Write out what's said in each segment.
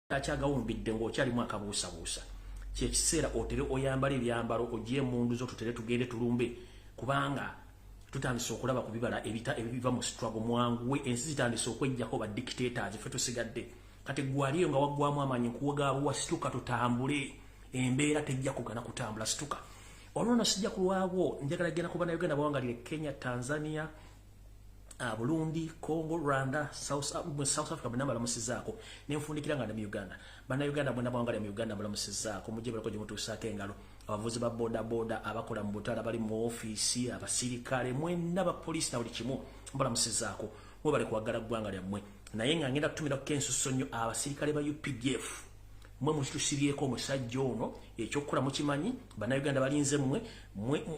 Akyagawumbidde ng'okyalimu akabuusabuusa, kyekiseera otere oyambala ebyambalo, ogye emundu zo, tutere tugende tulumbe, kubanga tutandise okulaba ku bibala ebiva mu struggle. Mwanguwe, ensi zitandise okwejjako ba dictators, ffe tusigadde. Kati gwaliyo nga waggwamu amaanyi, nkuwagaabuwa, situka tutambule, embeera tejja kugana kutambula, situka. Olwono sijja kulwawo, njagala genda ku Bannayuganda bawangalire Kenya, Tanzania, Burundi, Congo, Rwanda, South Africa, bonna mbalamusizaako. Nenfundikira nga ndi mu Uganda. Bannayuganda bonna bawangalira mu Uganda mbalamusizaako, mujje balako gye mutuusaako engalo. Abavuzi ba boda boda, abakola mu butale, abali mu ofiisi, abasirikale mwenna, bapoliisi na buli kimu, mbalamusizaako. Mwebale kwagala ggwanga lyammwe. Naye nga ngenda kutumirako ensusso nnyo abasirikale ba UPDF, mwe mukitusibyeko omusajja ono. Ekyokukola mukimanyi, Bannayuganda balinze mmwe,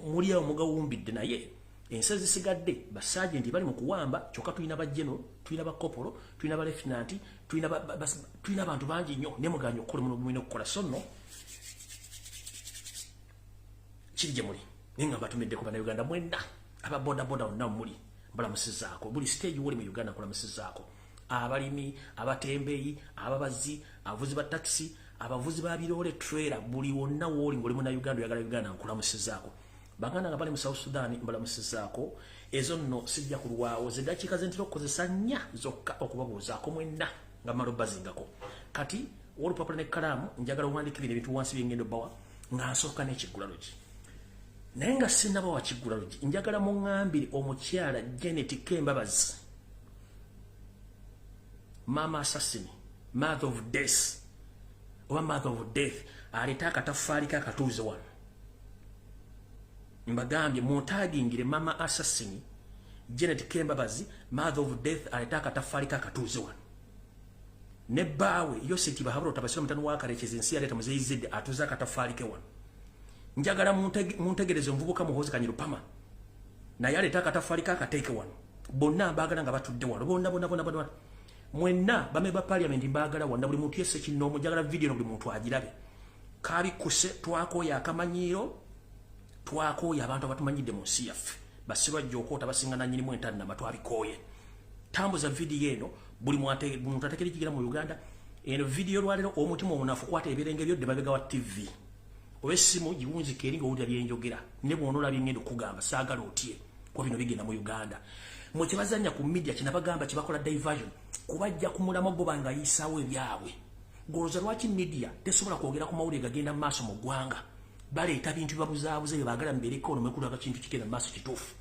muli awo mugawumbidde. Naye ensi ezisigadde basajenti bali mu kuwamba, kyokka tulina bajeno, tulina bakopolo, tulina balefinanti, tulina abantu bangi nnyo, ne muganya okukola muno mulina okukola. So nno kiri gye muli, naye nga mbatumiddeko Bannayuganda mwenna aba bodaboda bonna muli mbalamusizaako. Buli stage woli mu Uganda nkulamusizaako. Abalimi, abatembeeyi, ababazi, abavuzi ba takisi, abavuzi ba biroole, trailer, buli wonna wooli ng'oli Munnayuganda oyagala Uganda, nkulamusizaako. Baganda nga bali mu South Sudan mbalamusizaako. Ezo nno sijja kulwawo, ze ddakiika ze ntera okukozesa nnya zokka okubabuuzaako mwenna nga mmala obbazingako. Kati olupapula n'ekkalaamu, njagala owandiika bino ebintu wansi byengendo bbawa nga nsooka n'ekiggulalogi. Naye nga sinnabawa kiggulalogi, njagala muŋŋambire omukyala Janet Kembabazi, mama assassin, mother of death oba mother of death, aleete akataffaali ke akatuuze wano. Mbagambye muntagingire mama assassin Janet Kembabazi, mother of death, aleete akataffaali ke akatuuze wano, ne bbaawe Yoseti Tibahabura Otabasira, mutano wa Karekezi, ensi yaleeta muzeyizidde, atuuze akataffaali ke wano. Njagala muntegereze omuvubuka Muhoozi Kanyirupama, naye aleete akataffaali ke akateeke wano. Bonna mbaagala nga batudde wano, bonna bonna bonna bonna mwenna. Bame ba parliament mbaagala wonna, buli muntu yesse kinoomu. Njagala video buli muntu agirabe. Kabikuse, twakooye akamanyiiro, twakooye abantu abatumanyidde mu nsi yaffe, basirwajja okwota basinga nanyinimu entannama, twabikooye. Tambuza vidiyo eno, buli muntu atekera ekigira mu Uganda eno vidiyo lwaleero. Omutima omunafu, kwata ebirenge byodde mabega wa TV oba essimu, giwunzika eri ngaowulira byenjogera, ne bw'onoolabye ngenda okugamba saagala otye, kuba bino bigenda mu Uganda. Mwe kyebazanya ku media, kyenabagamba kyebakola diversion, kubajja ku mulamwa bo banga yisaawo ebyabwe. Golooza lwaki media tesobola kwogera ku mawulire gagenda mu maaso mu ggwanga? Baleeta bintu bibabuzaabuza bye baagala mubeereko ono mwekulaga kintu kigenda mu maaso kituufu.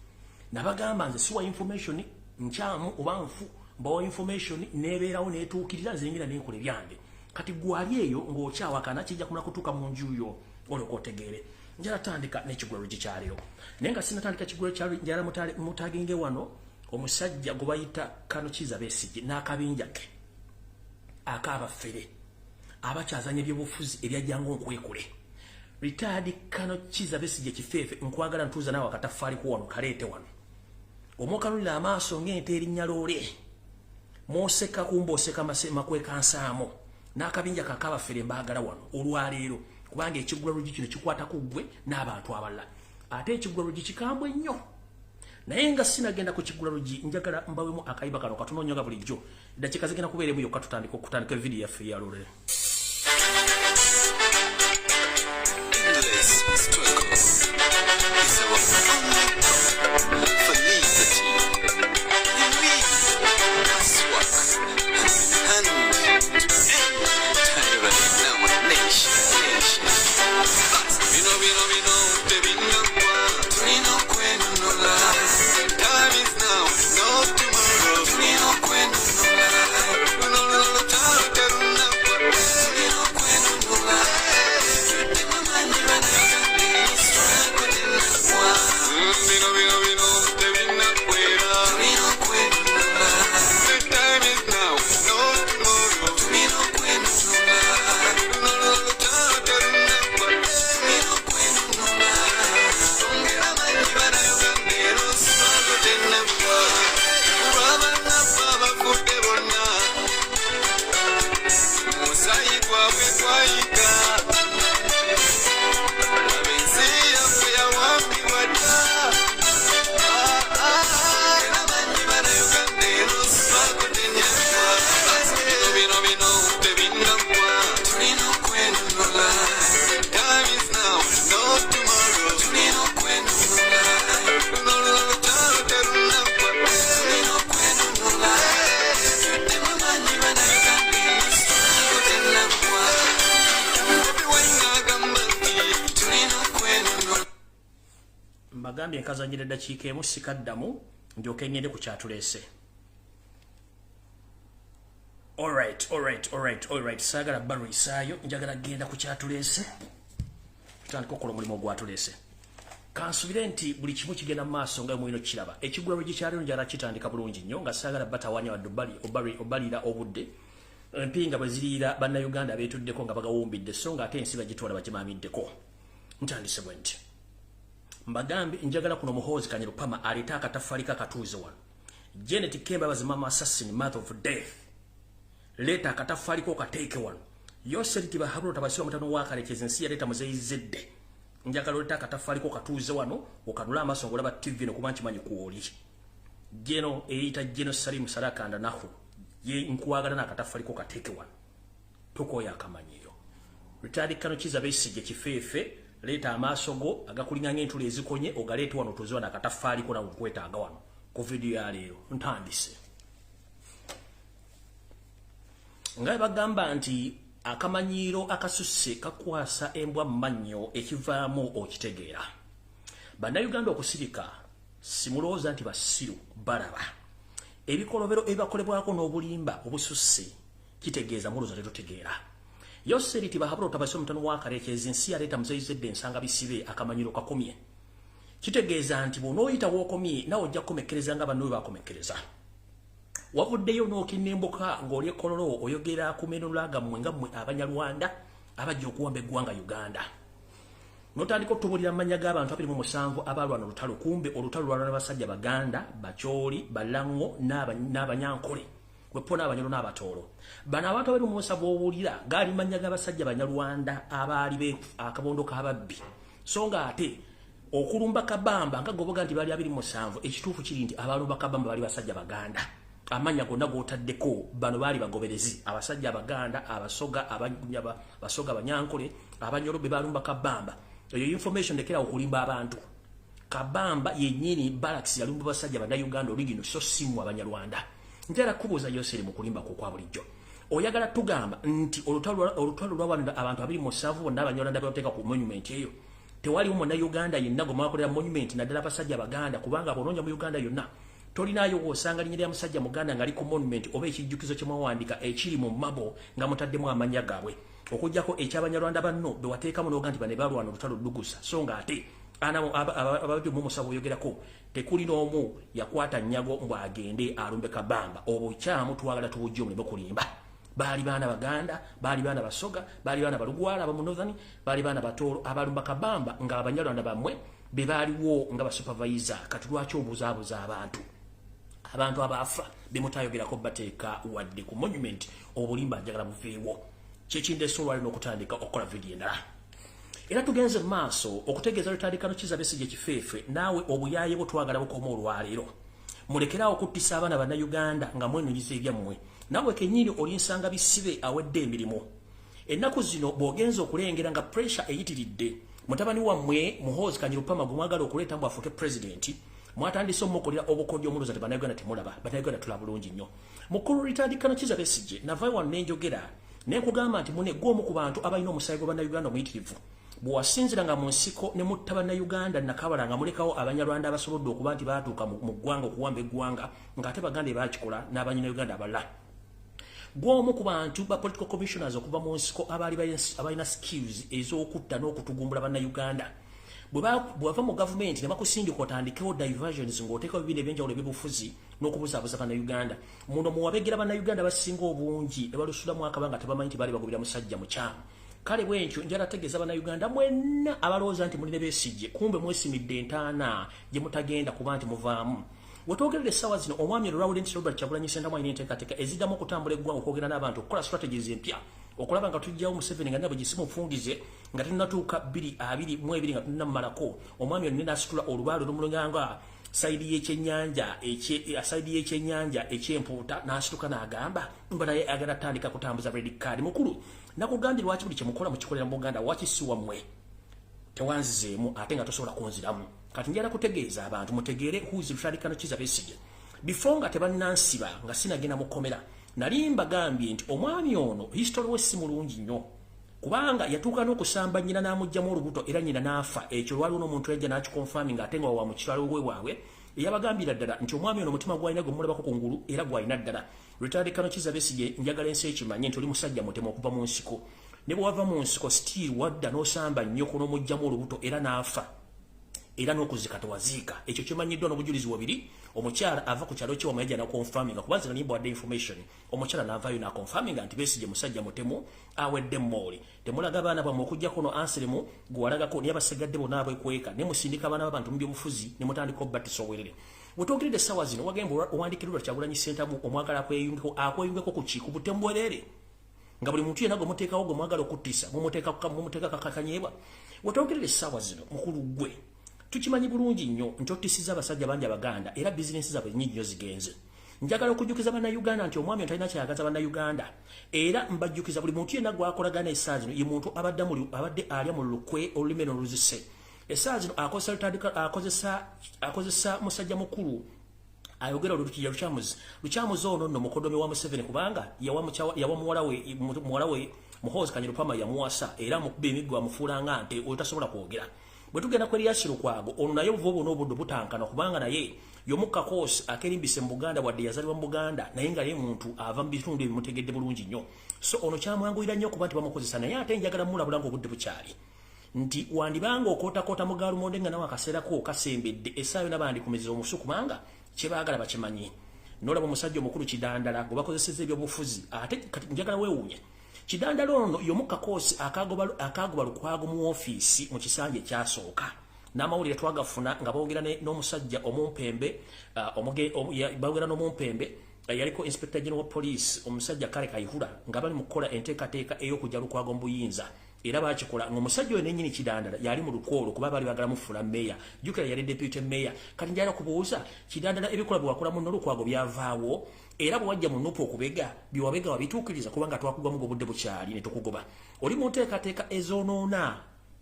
Nabagamba nze siwa information nkyamu oba nfu, mbawa information nebeerawo netuukirira, nze ngenda nenkola ebyange. Kati gwali eyo ng'okyawakana, kijja kumala kutuuka mu nju yo olyoka otegeere. Njala tandika n'ekigulalo gikyaleero, naye nga sinatandika kigulalo kyalo, njala mutaginge wano omusajja gwe bayita Kano Kiza Besigye n'akabinja ke akaabafere abakyazanya ebyobufuzi ebyajjanga onkwekule. Retired Kano Kiza Besigye kifeefe, nkwagala ntuuza naawe akataffaali ko wano, kaleete wano. Omwokanulira amaaso ng'ente erinnya loole, mwoseka kumba oseka makweka nsaamu n'akabinja kakabafere, mbaagala wano olwaleero, kubanga ekigulalogi kino kikwata ku ggwe n'abantu abalala. Ate ekigulalogi kikambwe nnyo. Naye nga sinagenda ku kigulalogi, njagala mbawemu akayiba kano katono nnyo nga bulijjo. Eddakiika zigenda kubeeremu yokka, tutandika okutandika evidiyo yaffe eyalolero. Endless struggle is our only hope for liberty. We must work hand in hand to end tyranny in our nation. Nation. But bino bino bino tebinagwa, tulina okwenunula. Time is now, not tomorrow. Tulina okwenunula. Luno luno lutalo terunagwa. Tulina okwenunula. Tuddemu amaanyi Bannayuganda, struggle tenagwa. Bino bino bino tebinakwera. Tulina okwenunula. The time is now, not tomorrow. Tulina okwenunula. Luno luno lutalo terunagwa. Tulina okwenunula. Mbagambye nkazanyira eddakiika emu, sikaddamu, ndyoke ngende ku kyatuleese. Alright, saagala balwisaayo, njagala genda ku kyatuleese, tutandika okukola omulimu ogwatuleese. Kansubire nti buli kimu kigenda mu maaso nga mulina okukiraba. Ekigulalo gyekyaliwo njagala kitandika bulungi nnyo, nga saagala batawanya wadde obalira obudde. Empinga bwe ziriira Bannayuganda beetuddeko nga bagawumbidde, so nga ate ensi bagitwala bagimamiddeko. Ntandise bwe nti mbagambye njagala kuno Muhoozi Kanyarupama aleete akataffaali kakatuuze wano. Janet Kembabazi, mama assassin, mother of death, leeta akataffaali ko kateeke wano. Yoseri Tibahabula Tabasiwa mutano wa Kalekezi, ensi yaleeta Muzeyi Zedde, njagala oleete akataffaali ko katuuze wano, okanule amaaso ng'olaba TV no, kuba nkimanyi kwoli. Geno eyita Geno Salim Sarakanda nahu ye nkwagala n'akataffaali ko kateeke wano, tukoya akamanyiiro. Retired Colonel Kiza Besigye kifeefe, leeta amaaso go agakulinga ng'entula ezikonye, ogaleete wano, tuuze wano akataffaali ko, nawe nkwetaaga wano ku vidiyo ya leero. Ntandise nga bwe bagamba nti akamanyiiro akasusse kakwasa embwa mu mannyo, ekivaamu okitegeera. Bannayuganda okusirika, simulowooza nti basiru, balaba ebikolobero ebibakolebwako n'obulimba obususse, kitegeeza mulowooza tetutegeera. Yoseri Tibahabula Otabasi omutano wa Kalekezi, ensi yaleeta Muzeyi Zedde, ensanga bisibe, akamanyiro kakomye. Kitegeeza nti bw'onooyita w'okomye, nawe ojja kukomekkereza nga banno bwe bakomekkereza. Wavuddeyo n'okinembuka ng'oli ekololo, oyogera ku menula gammwe nga mmwe Abanyarwanda abajja okuwamba eggwanga Uganda, notandika otubulira amannya g'abantu 27 abalwana olutalo. Kumbe olutalo lwalwana basajja Baganda, Bakyoli, Balaŋŋo n'Abanyankole, wepo n'Abanyolo n'Abatoolo. Bano abantu 27 b'owulira gaali mannya g'abasajja Banyarwanda abaali akabondo k'ababbi. So nga ate okulumba Kabamba nga goboga nti baali 27, ekituufu kiri nti abalumba Kabamba baali basajja Baganda. Amannya gonna g'otaddeko, bano baali bagoberezi, abasajja Abaganda, Abasoga, Abasoga, Abanyankole, Abanyolo be balumba Kabamba. Eyo information ndekera okulimba abantu. Kabamba yennyini barracks yalumba basajja Bannayuganda oligino, so simu Abanyarwanda. Njala kubuuza Yoseri, mu kulimba kwo kwa bulijjo, oyagala tugamba nti olutalo lwawanira abantu 27 bonna Abanyarwanda bebateeka ku monument eyo, tewaliwo Munnayuganda yenna gwe mwakolera monument, naddala abasajja Abaganda? Kubanga bw'onoonya mu Uganda yonna, tolinayo w'osanga linnya lya musajja Muganda ng'ali ku monument oba ekijjukizo kye mwawandiika ekiri mu mabo nga mutaddemu amannya gaabwe, okuggyako ekyabanyarwanda banno be wateekamu n'oga nti bane balwana olutalo lugusa. So nga ate ababiri mu musawo oyogerako, tekuli n'omu yakwata nnyago mbw agende alumbe Kabamba. Obukyamu twagala tubujje, omuleme kulimba. Baali baana Baganda, baali baana Basoga, baali baana Balugwala abamu Northern, baali baana Batoolo abalumba Kabamba, nga Abanyarwanda bammwe be baaliwo nga basupervisor. Kati lwaki obuzaabuza abantu? Abantu abaafa bemutayogerako bateeka wadde ku monument. Obulimba njagala buveewo. Kyekindeesa olwali n'okutandika okukola vidiyo endala. Era tugenze mu maaso okutegeeza lutandikano Kiza Besigye kifeefe, naawe obuyaaye bwo twagala bukoma olwaleero. Mulekeraawo okuttisa abaana Bannayuganda nga mwenonyiza ebyammwe. Naawe kennyini oli nsanga bisibe awedde emirimu. Ennaku zino bw'ogenza okulengera nga pressure eyitiridde, mutabani wammwe Muhoozi Kanyirupama gwe mwagala okuleeta mbu afuuke pulezidenti, mwatandise omukolera obukodyo omulooza te Bannayuganda temulaba. Bannayuganda tulaba bulungi nnyo. Mukulu Ritandikano Kiza Besigye, navayo wano nenjogera nenkugamba nti mune gwe omu ku bantu abalina omusaayi gwa Bannayuganda omuyitirivu, bwewasinzira nga mu nsiko ne mutta Bannayuganda nakabala, nga mulekawo Abanyarwanda abasobodde okuba nti baatuuka mu ggwanga okuwamba eggwanga, ng'ate Baganda ebakikola n'Abanyayuganda abalala. Gw'omu ku bantu ba political commissioners okuva mu nsiko abaali abalina skills ez'okutta n'okutugumbula Bannayuganda. Bwe bava mu gavumenti ne bakusindika otandikewo diversions ng'oteekawo ebibiina ebyenjawulo ebyobufuzi n'okubuzaabuza Bannayuganda, muno muwabegera Bannayuganda basinga obungi ne balusulamu akaba nga tebamanyi nti baali bagobera musajja mukyamu. Kale bwentyo njala tegeeza Bannayuganda mwenna abalowooza nti mulina Besigye, kumbe mwesimidde entaana gye mutagenda kuba nti muvaamu. Wetwogerera essaawa zino, omwami Lawrence Robert Kyagulanyi Ssentamu alina enteekateeka eziddamu okutambula eggwanga, okwogera n'abantu, okukola strategies empya okulaba nga tujjawo Museveni nga nabwe gisimufungize nga tetunatuuka 2022, nga tunnamumalako. Omwami ono nasitula olubaale olumulinganga side y'ekyennyanja, side y'ekyennyanja ekyempuuta, n'asituka n'agamba mba naye agenda tandika kutambuza red card. Mukulu, nakugambye lwaki buli kyemukola mukikolera mu Buganda, waki si wammwe? Tewanzizeemu ate nga tosobola kunziramu. Kati njala kutegeeza abantu mutegeere who's Rutandikano Kiza Besigye. Before nga tebannansiba, nga sinagenda mukomera, nali mbagambye nti omwami ono history we si mulungi nnyo. Kubanga yatuuka n'okusamba nnyina n'amuggyamu olubuto era nnyina n'afa. Ekyo lwaliwo n'omuntu ejja n'akiconfirminga, ate nga wa mu kitwalo we waabwe eyabagambira ddala nti omwami ono omutima gwalina gwe mulabako ku ngulu era gwalina ddala. Retired Colonel Kizza Besigye, njagala ensi ekimanye nti oli musajja mutemu okuva mu nsiko. Ne bwe wava mu nsiko, still wadda n'osamba nnyoko n'omuggyamu olubuto era n'afa, era n'okuzika tewaziika. Ekyo kimanyiddwa n'obujulizi wabiri. Omukyala ava ku kyalo kyewamwe yajja naconfirminga, kuba nze nalimba wadde information. Omukyala n'avaayo naconfirminga nti Besigye musajja mutemu awedde emmooli. Temulaga baana bwammwe okugjako no ansiremu gwe walagako, naye abasigadde bonna abwekweka ne musindika abaana b'abantu mu byobufuzi ne mutandika obbattisa obwerere. Wetwogeredde essaawa zino, wagemba owandikirwa Kyagulanyi Ssentamu, omwagala akweyungeko. Akweyungeko ku ki? Ku butemu bwereere, nga buli muntu yenna gwe muteekawo gwe mwagala okuttisa mumuteeka kakakanyebwa. Wetwogerera essaawa zino, mukulu ggwe, tukimanyi bulungi nnyo nti ottisiza abasajja bangi Abaganda era bizinensi zaabwe nyingi nnyo zigenze. Njagala okujjukiza Bannayuganda nti omwami ono talina kyayagaza Bannayuganda, era mbajjukiza buli muntu yenna gwakolagana essaawa zino ye muntu abadde alya mu lukwe olulimi n'oluzise. Essaawa zino akozesa musajja mukulu ayogera olukija Lukyamuzi. Lukyamuzi ono nno mukodomi wa Museveni, kubanga yawa muwala we Muhoozi Kanyirupama yamuwasa, era amukuba emiggo, amufuula nga nte oyo tasobola kwogera. Bwe tugenda ku Erias Lukwago, ono naye obuva obwo n'obudde butankana, kubanga naye y'omukka koosi akerimbise mu Buganda, wadde yazalibwa mu Buganda, naye nga ye muntu ava mu bitundu ebimutegedde bulungi nnyo. So ono kyamwanguyira nnyo okuba nti bamukozesa. Naye ate njagala mulabula nga obudde bukyali nti wandibanga okootakoota mu gaalumonde nga nawe akaseera ko kasembedde, essaayo nabandikumizza omusu, kubanga kyebaagala bakimanyi. Nolaba omusajja omukulu Kidandala gwe bakozeseza ebyobufuzi. Ate kati njagala weewuunye Kidandala ono y'omu kakoosi akagoba Lukwago mu ofiisi mu kisanja ekyasooka. N'amawulire twagafuna nga boogera n'omusajja omumpembe, boogera n'omumpembe yaliko Inspector General wa Police, omusajja Kale Kayihura, nga bali mu kukola enteekateeka ey'okujja Lukwago mu buyinza, era bakikola ng'omusajja oyo nennyini Kidandala yali mu lukwolo, kuba baali bagala mufuula meya. Jjukira yali deputy meya. Kati njagala kubuuza Kidandala, ebikola bwe wakola muno Lukwago byavaawo? Era bwe wajja mu NUP okubega, byewabega wabituukiriza? Kubanga twakugwamu obudde bukyali ne tukugoba. Oli mu nteekateeka ezoonoona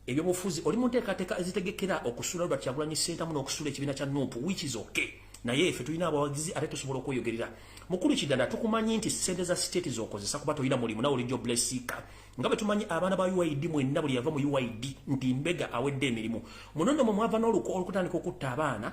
ebyobufuzi, oli mu nteekateeka ezitegekera okusuula Robert Kyagulanyi Ssentamu n'okusuula ekibiina kya NUP, which is okay, naye ffe tulina abawagizi ate tusobola okweyogerera. Mukulu Kidanda, tukumanyi nti sente za state z'okozesa kuba tolina mulimu, nawe oli jobless seeker, nga bwe tumanyi abaana ba UYD mwenna, buli yava mu UYD nti mbega awedde emirimu. Muno nno mwe mwava n'oluko olukutandika okutta abaana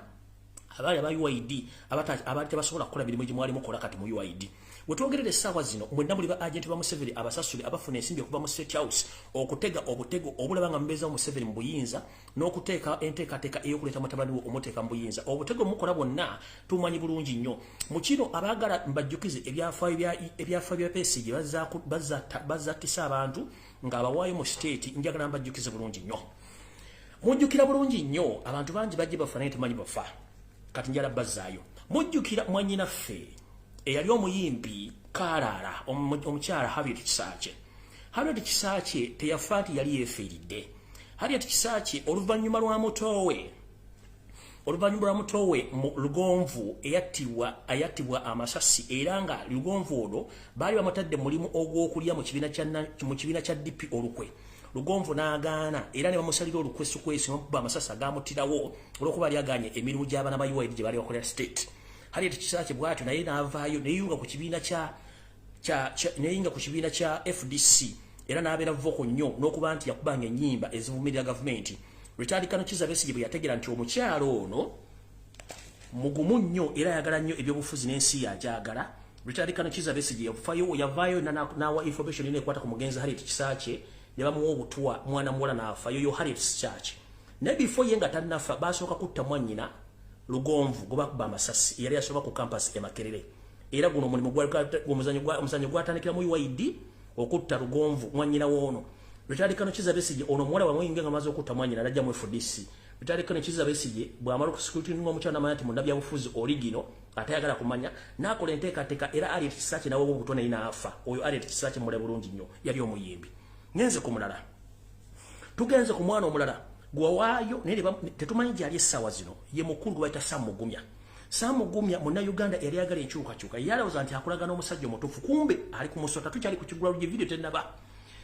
abaali aba UYD abaali tebasobola kukola mirimu gye mwali mukola. Kati mu UYD wetwogerera essaawa zino, mwenna muli ba agenti ba Museveni abasasule, abafuna ensimbi okuva mu State House okutega obutego obulaba nga mubeezawo Museveni mu buyinza n'okuteeka enteekateeka ey'okuleeta mutabani we omuteeka mu buyinza. Obutego mukola bwonna tumanyi bulungi nnyo. Mu kino abaagala mbajjukize ebyafaayo bya Besigye bazattisa abantu ng'abawaayo mu state. Njagala mbajjukize bulungi nnyo, mujjukira bulungi nnyo, abantu bangi bajje bafa naye tumanyi bafa. Kati njala bazzaayo. Mujjukira mwannyinaffe eyali omuyimbi Kaalaala, omukyala Harriet Kisaakye. Harriet Kisaakye teyafa nti yali yeefiiridde. Harriet Kisaakye oluvannyuma lwa mutoowe mu Lugonvu eyattibwa amasasi, era nga Lugonvu ono baali bamutadde mulimu ogw'okulya mu kibiina kya DP olukwe, Lugonvu n'agaana era ne bamusalira olukwesukwesi, bamukuba amasasi agamuttirawo olw'okuba ali aganye emirimu gy'abaana ba UYD gye baali bakolera state. Harriet Kisaakye bw'atyo naye n'avaayo neyunga ku kibiina kya FDC, era n'abeera vocal nnyo n'okuba nti yakubanga ennyimba ezivumirira gavumenti. Retired Colonel Kizza Besigye bwe yategeera nti omukyalo ono mugumu nnyo era ayagala nnyo ebyobufuzi n'ensi yagyagala, Retired Colonel Kizza Besigye yavaayo n'awa information eno ekwata ku mugenzi Harriet Kisaakye, ne bamuwa obutwa, mwana muwala n'afa. Yoyo Harriet Kisaakye. Naye before ye nga tannafa, basooka kutta mwannyina Lugonvu gwe bakuba amasasi, eyali asoma ku campus e Makerere. Era guno omulimu omuzanyo gwatandikira mu UYD okutta Lugonvu, mwannyina woono. Retired Colonel Kizza Besigye ono omuwala wamuyinga nga amaze okutta mwannyina najja mu FDC. Retired Colonel Kizza Besigye bw'amala okuscrutininga omukyala n'amanya nti munnabyabufuzi oligino atayagala kumanya, n'akola enteekateeka era Harriet Kisaakye nawe obutwa naye n'afa. Oyo Harriet Kisaakye mule bulungi nnyo, yali omuyimbi. Ngenze ku mulala, tugenze ku mwana omulala gwewaayo, naye tetumanyi gyali essaawa zino. Ye mukulu gwe bayita Sam Mugumya. Sam Mugumya Munnayuganda yali ayagala enkyukakyuka, yalowooza nti akolagana omusajja omutuufu, kumbe ali ku musota. Tukyali ku kigula lugye, video tennaba.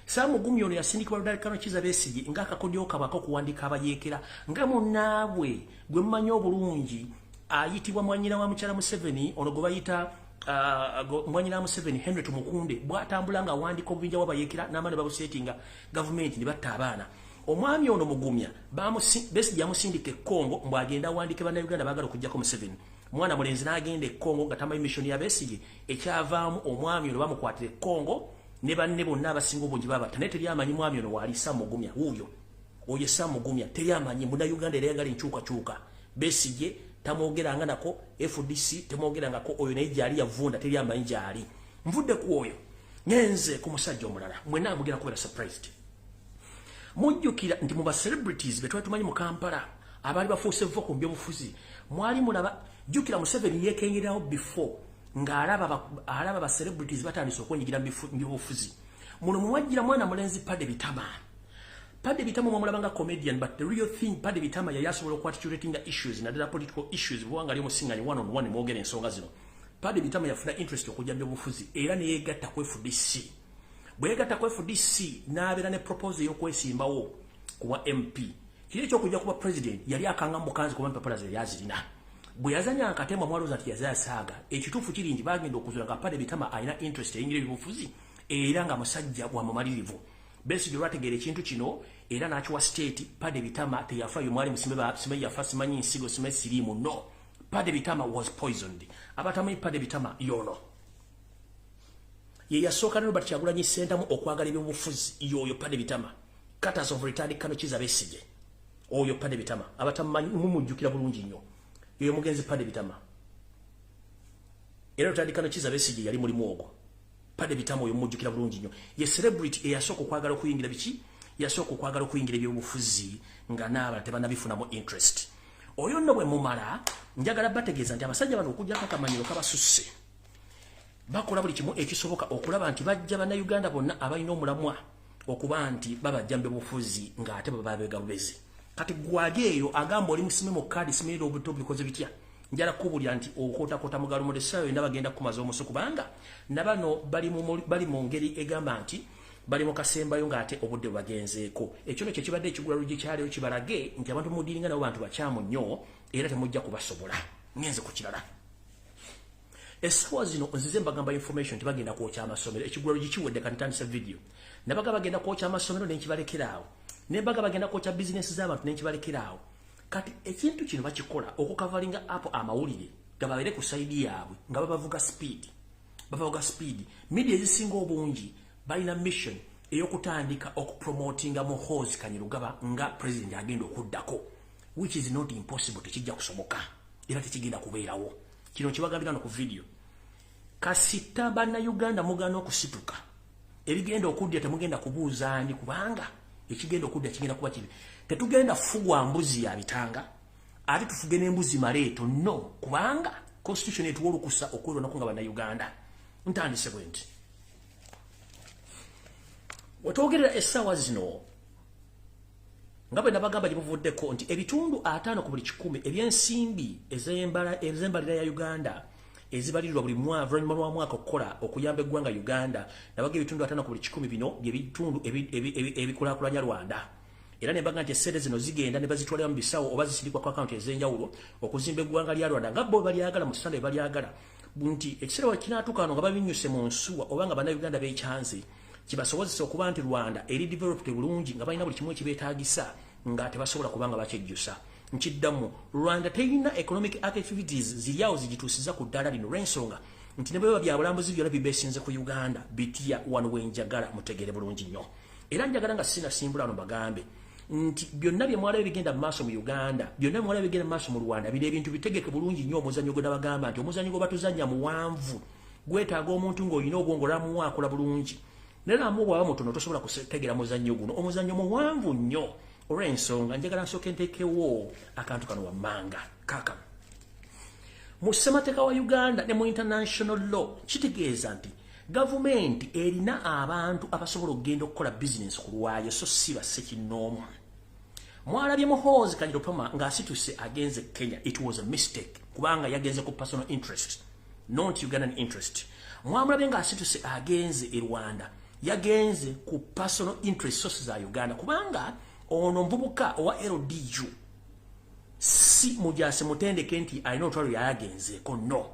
Sam Mugumya ono yasindikibwa Retired Colonel Kizza Besigye ng'akakodyo kabwe ak'okuwandiika abayeekera, nga munnaabwe gwe mumanyi obulungi ayitibwa mwanyina wa mukyala Museveni, ono gwe bayita Mwanyina Museveni, Henry Tumukunde, bw'atambula nga awandiika obubinja bw'abayeekera n'amaani babuseetinga gavumenti ne batta abaana. Omwami ono Mugumya, Besigye yamusindika e Congo mbw'agenda awandiike Bannayuganda baagala okuggyako Museveni. Mwana mulenzi n'agenda e Congo nga tamanyi mission ya Besigye. Ekyavaamu, omwami ono bamukwatira e Congo ne banne bonna abasinga obungi babatta, naye teri amanyi mwami ono waali. Samugumya wuuyo oyo. Samugumya teri amanyi. Munnayuganda era yagala enkyukakyuka. Besigye tamwogeranga nako, FDC temwogerangako oyo, naye gyali yavunda, teri amanyi gyali. Nvudde ku oyo, ngenze ku musajja omulala. Mwenna mugenda kubeera surprised. Mujjukira nti mu ba celebrities be twali tumanyi mu Kampala abaali bafuuse vocal mu byobufuzi, mwali mulaba, jjukira Museveni yeekengererawo before ng'alaba alaba ba celebrities batandise okwenyigira mu byobufuzi. Muno muwajjira mwana mulenzi Paddy Bitama. Paddy Bitama mwamulaba nga comedian, but the real thing, Paddy Bitama yali asobola okuarticulatinga issues, naddala political issues, bwanga ali omusinganye one on one mwogera ensonga zino. Paddy Bitama yafuna interest okujja mu byobufuzi era neyegatta ku FDC. Bwe yegatta ku FDC, n'abeera ne proposal ey'okwesimbawo kuba MP. Kiri ekyokujja kuba president yali akanga mukanzi, kuba empapula ze yazirina. Bwe yazanya akatemba, mwalowooza nti yazayasaaga. Ekituufu kiri nti bagenda okuzuula nga Paddy Bitama alina interest eyingira ebyobufuzi era nga musajja wa mumalirivu. Besigye olwategeera ekintu kino era n'akiwa state. Paddy Bitama teyafayo mwali musimbe, simanyi yafa, simanyi nsigo, simanyi siriimu. No, Paddy Bitama was poisoned. Abatamanyi Paddy Bitama, yono ye yasooka ne Robert Kyagulanyi Ssentamu okwagala ebyobufuzi. Yoyo Paddy Bitama, courtesy of retired Colonel Kizza Besigye. Oyo Paddy Bitama abatamanyi mumujjukira bulungi nnyo, yoyo mugenzi Paddy Bitama. Era retired Colonel Kizza Besigye yali mulimu ogwo. Paddy Bitama oyo mumujjukira bulungi nnyo, ye celebrity eyasooka okwagala okuyingira biki, yasooka okwagala okuyingira ebyobufuzi nga n'abalala tebanabifunamu interest. Oyo nno bwe mumala, njagala bategeeza nti abasajja bano okujjako akamanyiro kabasusse, bakola buli kimu ekisoboka okulaba nti bajja Bannayuganda bonna abalina omulamwa okuba nti babajja mu byobufuzi ng'ate bababega bubezi. Kati gwali eyo agamba oli musime mu kaadi, simirira obuto bikoze bitya? Njala kukubulira nti okootakoota mugalo mu essaawa yonna bagenda kukumaza omusu, kubanga nabano bali mu ngeri egamba nti bali mu kasembayo ng'ate obudde bwebagenzeeko. Ekyo no kyekibadde ekigula luggi kyaleero, kibalage nti abantu mudiringa nabo bantu bakyamu nnyo era temujja kubasobola. Ngenze ku kirala. Essaawa zino nzize mbagamba information nti bagenda kwokya amasomero. Ekigula luggi kiwedde, kati ntandisa video. Nabaga bagenda kwokya amasomero, nenkibalekera awo. Nembaga bagenda kwokya bizinesi z'abantu, nenkibalekera awo. Kati ekintu kino bakikola okucoveringa up amawulire gababeere ku side yaabwe nga babavuga speed, babavuga speed. Media ezisinga obungi balina mission ey'okutandika okupromotinga Muhoozi Kainerugaba nga president agenda okuddako, which is not impossible. Tekijja kusoboka era tekigenda kubeerawo. Kino kibagambira no ku video. Kasita Bannayuganda mugaana okusituka, ebigenda okuddya temugenda kubuuzaani, kubanga ekigenda okudda kigenda kuba kibi. Tetugenda fugwa mbuzi ya bitanga ate tufuge n'embuzi maleeto, no, kubanga constitution etuwa olukusa okwerwanako nga Bannayuganda. Ntandise bwe nti wetwogerera essaawa zino, nga bwe nabagamba gye buvuddeko nti ebitundu 50 ku buli 100 ebyensimbi ez'embalira ya Uganda ezibalirirwa buli oluvannyuma lwa mwaka okukola okuyamba eggwanga Uganda, nabaga ebitundu 50 ku buli 100 bino bye bitundu ebikulaakulanya Rwanda. Era ne mbaga nti essente zino zigenda ne bazitwalira mu bisawo oba zisindikwa ku akawunti ez'enjawulo okuzimba eggwanga lya Rwanda nga bo balyagala mu ssande balyagala, nti ekiseera we kinaatuuka wano nga babinnyuse mu nsuwa oba nga Bannayuganda beekyanze, kibasobozesa okuba nti Rwanda eri developed bulungi nga balina buli kimu ekibeetaagisa nga tebasobola kuba nga bakyejjusa. Nkiddamu, Rwanda terina economic activities ziri awo zigituusiza ku ddaala lino, lw'ensonga nti ne bwe biba bya bulambuzi byonna bibeesinze ku Uganda bitya. Wano wenjagala mutegere bulungi nnyo, era njagala nga sinasimbula wano bagambe nti byonna bye mwalaba bigenda mu maaso mu Uganda, byonna mwalaba bigenda mu maaso mu Rwanda, bino ebintu bitegeke bulungi nnyo. Omuzannyo gwe nabagamba nti omuzannyo gwe batuzannya muwanvu, gwetaaga omuntu ng'olina obwongo lamuwa akola bulungi, naye lamu bw'aba mutono tosobola kutegeera muzannyo guno. Omuzannyo muwanvu nnyo. Olw'ensonga njagala nsooke nteekewo akantu kano wammanga kaakano. Mu ssemateeka wa Uganda ne mu international law, kitegeeza nti gavumenti erina abantu abasobola okugenda okukola bizinesi ku lwayo, so si bassekinnoomu. Mwalabye Muhoozi Kainerugaba ng'asituse agenze Kenya. It was a mistake, kubanga yagenze ku personal interest, not Ugandan interest. Mwamulabye ng'asituse agenze e Rwanda, yagenze ku personal interest, source za Uganda, kubanga ono nvubuka owa LDU, si mujase mutendeke nti alina olutalo yayagenzeeko. No,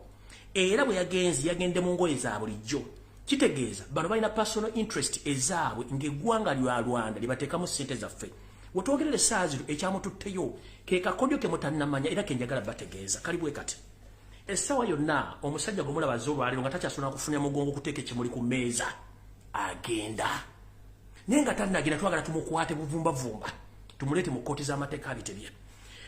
Era bwe yagenze, yagende mu ngoye za bulijjo. Kitegeeza bano balina personal interest ezaabwe, ng'eggwanga lya Rwanda libateekamu ssente zaffe. Wetwogerera essaawa zino, ekyamututteyo ke kakodyo ke mutannamanya era ke njagala bategeeza. Kali bwe kati: essaawa yonna omusajja gwe mulabaza olwaleero nga takyasobola kufunira mugongo kuteeka ekimuli ku mmeeza, agenda. Naye nga tannagenda, twagala tumukwate buvumbavumba, tumuleete mu kkooti z'amateeka abitebye.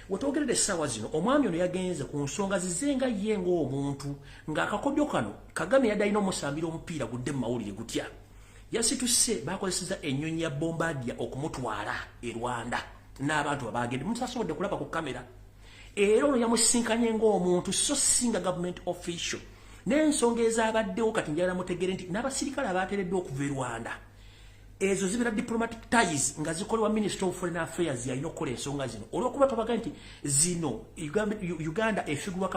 Wetwogerera essaawa zino, omwami ono yagenze ku nsonga zize nga ye ng'omuntu, ng'akakodyo kano Kagame yadde alina omusambira omupiira gudde mu mawulire gutya. Yasituse, bakozeseza ennyonyi ya Bombardier okumutwala e Rwanda n'abantu babagende mutasobodde kulaba ku kamera. Era ono yamusinkanye ng'omuntu, so singa government official, n'ensonga ezabaddewo. Kati njagala mutegere nti n'abasirikale abateereddwa okuva e Rwanda, ezo zibeera diplomatic ties nga zikolebwa Minister of Foreign Affairs, yalina okukola ensonga zino. Olwokuba twabaga nti zino Uganda efigurwa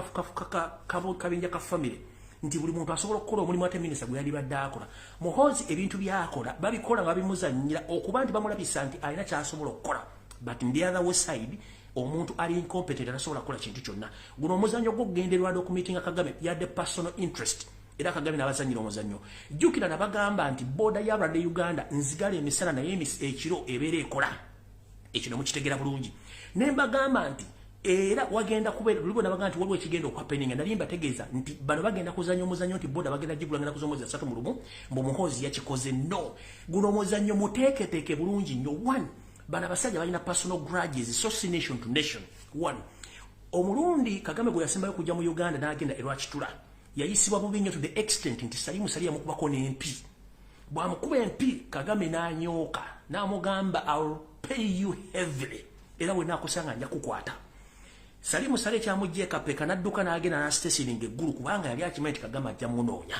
kabinja ka family, nti buli muntu asobola okukola omulimu ate minisita gwe yalibadde akola. Muhoozi ebintu byakola babikola nga babimuzanyira, okuba nti bamulabisa nti alina kyasobola okukola, but in the other way side omuntu ali incompetent, atasobola kukola kintu kyonna. Guno omuzannyo gw'okugenda e Rwanda okumiitinga Kagame yadde personal interest, era Kagame n'abazanyira omuzannyo. Jjukira nabagamba nti border ya Rwanda Uganda nzigala emisana, naye ekiro ebeera ekola. Ekyo ne mukitegera bulungi. Ne mbagamba nti era wagenda kubeera lulibo, nabagamba nti waliwo ekigenda okuhappeninga. Nali mbategeeza nti bano bagenda kuzanya omuzannyo nti border bagenda gigula ngenda kuza omwezi 31, mbu Muhoozi yakikoze. No, guno omuzannyo muteeketeeke bulungi nnyo. One, bano abasajja balina personal grudges, so si nation to nation. One, omulundi Kagame gwe yasembayo kujja mu Uganda n'agenda e Rwakitura, yayisibwa bubi nnyo to the extent nti Salimu Sali yamukubako n'empi. Bw'amukuba empi, Kagame n'anyooka n'amugamba, "I'll pay you heavily, era bwe naakusanga nja kukwata." Salimu Sale ekyamugja ekapeka n'adduka n'agenda n'asitesininga eggulu, kubanga yali akimanyi nti Kagame ajja munoonya.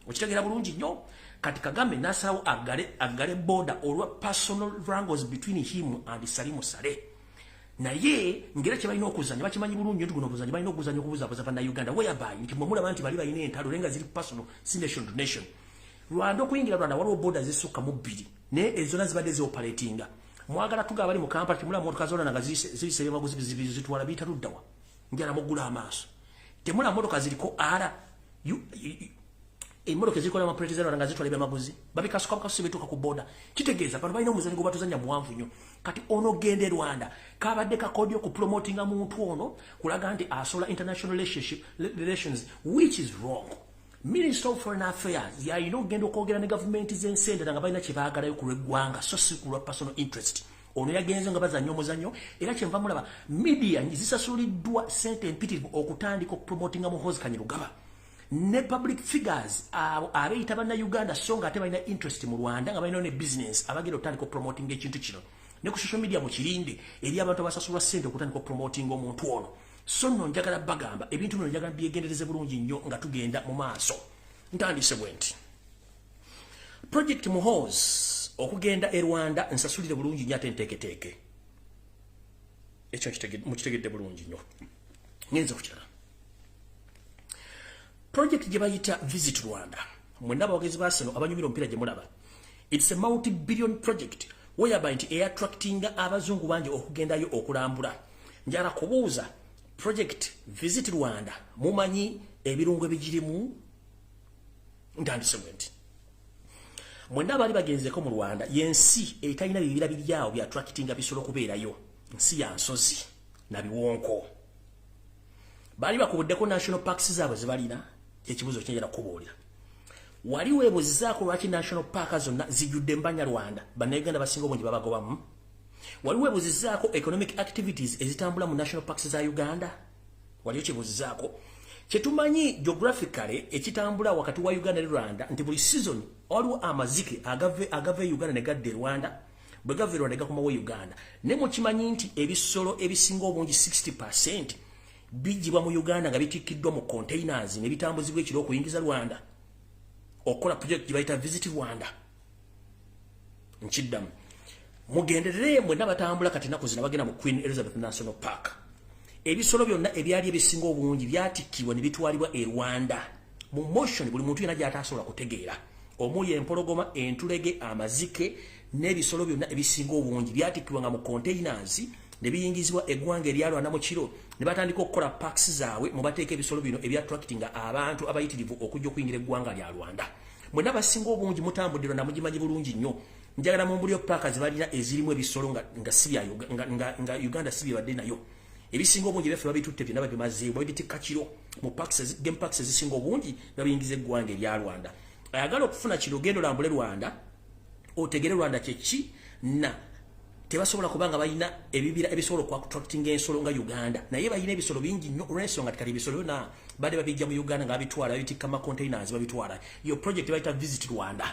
Okitegeera bulungi nnyo. Kati Kagame n'asalawo aggale border olwa personal wrangles between him and Salimu Sale. Naye ngera kye balina okuzanya bakimanyi bulungi nti guno obuzanyo balina okuzanya okubuzaabuza Bannayuganda, whereby nti mwe mulaba nti bali balina entalo, naye nga ziri personal, si nation to nation. Rwanda, okuyingira Rwanda waliwo border zisukka mu bbiri, naye ezona zibadde zioperatinga. Mwagala tuga abali mu Kampala, temulaba motoka zonna nga ziyise ebyamaguzi zitwala biyita luddawa? Njala muggula amaaso, temulaba motoka ziriko ara emmotoka ezikola amaplate za Rwanda nga zitwala ebyamaguzi, babikasuka bukasusi bituuka ku border. Kitegeeza bano balina omuzanyo gwe batuzanya muwanvu nnyo. Kati ono gende Rwanda kabadde kakodyo ku promotinga muntu ono, kulaga nti asobola international relations, which is wrong. Minister of Foreign Affairs yalina okugenda okwogera ne gavumenti z'ensi endala nga balina kye baagalayo ku lw'eggwanga, so si ku lwa personal interest. Ono yagenze nga bazanya omuzannyo, era kyenva mulaba media zisasuliddwa sente empitirivu okutandika okupromotinga Muhoozi Kainerugaba ne public figures abo abeeyita Bannayuganda, so nga ate balina interest mu Rwanda, nga balina ne business, abagenda okutandika okupromotinga ekintu kino ne ku social media. Mukirinde eri abantu abasasulwa sente okutandika okupromotinga omuntu ono. So nno njagala bagamba ebintu bino, njagala byegendereze bulungi nnyo nga tugenda mu maaso. Ntandise bwe nti project Muhoozi okugenda e Rwanda, nsasulire bulungi nnyo ate nteeketeeke ekyo mukitegedde bulungi nnyo. Ngenze ku kirala, project gye bayita Visit Rwanda. Mwenna abawagezi ba Arsenal abanyumira omupiira gye mulaba, it's a multi billion project whereby nti eattractinga abazungu bangi okugendayo okulambula. Njala kubuuza, project Visit Rwanda mumanyi ebirungo ebigirimu? Ntandise bwe nti mwenna abaali bagenzeko mu Rwanda, yensi etalina bibira biryawo bya attractinga bisolo kubeerayo, nsi ya nsozi na biwonko. Baali bakubuddeko national parks zaabwe zebalina? Ekibuzo kyenjala kubuulira, wali weebuzizaako lwaki national park zonna zijjudde mbanyarwanda, Bannayuganda basinga obungi babagobamu? Wali weebuzizaako economic activities ezitambula mu national parks za Uganda? Wali okibuzizaako? Kyetumanyi geographically ekitambula wakati wa Uganda ne Rwanda nti buli season waliwo amazike agava e Uganda ne gadda e Rwanda, bwe gava e Rwanda gakomawo Uganda. Ne mukimanyi nti ebisolo ebisinga obungi 60% bijjibwa mu Uganda nga bitikkiddwa mu containers ne bitambuzibwa ekiro okuyingiza Rwanda okukola project gye bayita Visit Rwanda? Nkiddamu, mugenderere mwenna batambula kati ennaku zino bagenda mu Queen Elizabeth National Park, ebisolo byonna ebyali ebisinga obungi byatikkibwa ne bitwalibwa e Rwanda mu motion buli muntu yenna gy'ataasobola kutegeera, omuli empologoma, entulege, amazike n'ebisolo byonna ebisinga obungi byatikkibwa nga mu containers. Ne biyingizibwa eggwanga erya Rwanda mu kiro, ne batandika okukola parks zaabwe mu bateeka ebisolo bino ebyattractinga abantu abayitirivu okujja okuyingira eggwanga lya Rwanda. Mwenna basinga obungi mutambudde Rwanda, mugimanyi bulungi nnyo. Njagala mumbulyo paaka zebalina ezirimu ebisolo nga si bya nga Uganda si byebadde nayo. Ebisinga obungi byaffe babitutte byonna, babimazeewo, babitikka kiro mu parks, game parks ezisinga obungi, babiyingiza eggwanga erya Rwanda. Ayagala okufuna kino, genda olambule Rwanda, otegere Rwanda kyeki. Na tebasobola kubanga balina ebibira ebisobola okuattractinga ensolo nga Uganda, naye balina ebisolo bingi nnyo, olw'ensonga kati ebisolo byonna badde babijja mu Uganda nga babitwala, babitikka ma containers, babitwala. Yo project bayita Visit Rwanda.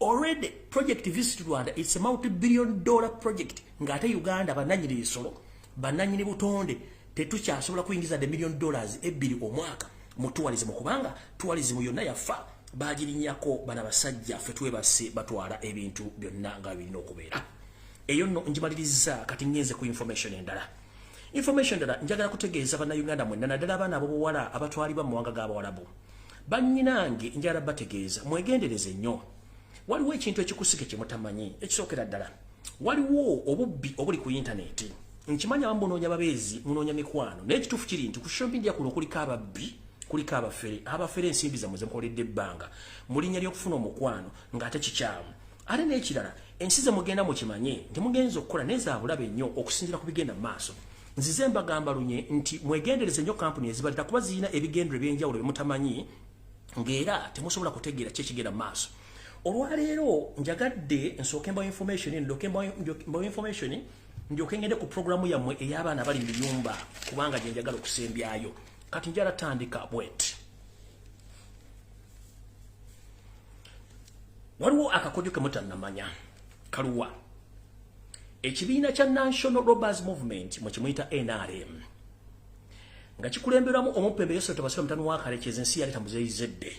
Already project Visit Rwanda, it's a multi-billion dollar project, ng'ate Uganda bannannyini bisolo, bannannyini butonde, tetukyasobola kuyingiza the $2 million omwaka mu tourism, kubanga tourism yonna yafa, bagirinnyako bana basajja. Ffe twebase, batwala ebintu byonna nga birina okubeera. Eyo nno njimaliriza. Kati ngenze ku information endala. Information endala, njagala kutegeeza bannayuganda mwenna, naddala abaana ab'obuwala abatwalibwa mu mawanga g'abawalabu. Bannyinange, njagala bategeeza mwegendereze nnyo. Waliwo ekintu ekikusike kye mutamanyi. Ekisookera ddala, waliwo obubbi obuli ku intaneti. Nkimanyi abamu munoonya babeezi, munoonya mikwano, naye ekituufu kiri nti ku social media kuno kuliko ababbi, kuliko abafere, abafere ensimbi zammwe zemukoledde ebbanga mu linnya ly'okufuna omukwano, ng'ate kikyamu. Ate n'ekirala, ensi ze mugenda, mukimanye nti mugenza okukola naye zaabulabe nnyo okusinziira ku bigenda mu maaso. Nzize mbagamba lunye nti mwegendereze nnyo kampuni ezibalita, kuba zirina ebigendero ebyenjawulo bye mutamanyi, ng'era temusobola kutegeera ki ekigenda mu maaso. Olwaleero njagadde nsooke mbawa information, ndyoke mbawa information, ndyoke ngende ku programu yammwe ey'abaana abali mu biyumba, kubanga gye njagala okusembyayo. Kati njala tandika bweti. Waliwo akakodyo ke mutannamanya kaluwa. Ekibiina kya National Robbers Movement, mwe kimuyita NRM, nga kikulemberwamu omupembe Yosef Tabasira mutano wa Kalekezi, ensi yali tamuzeyizedde,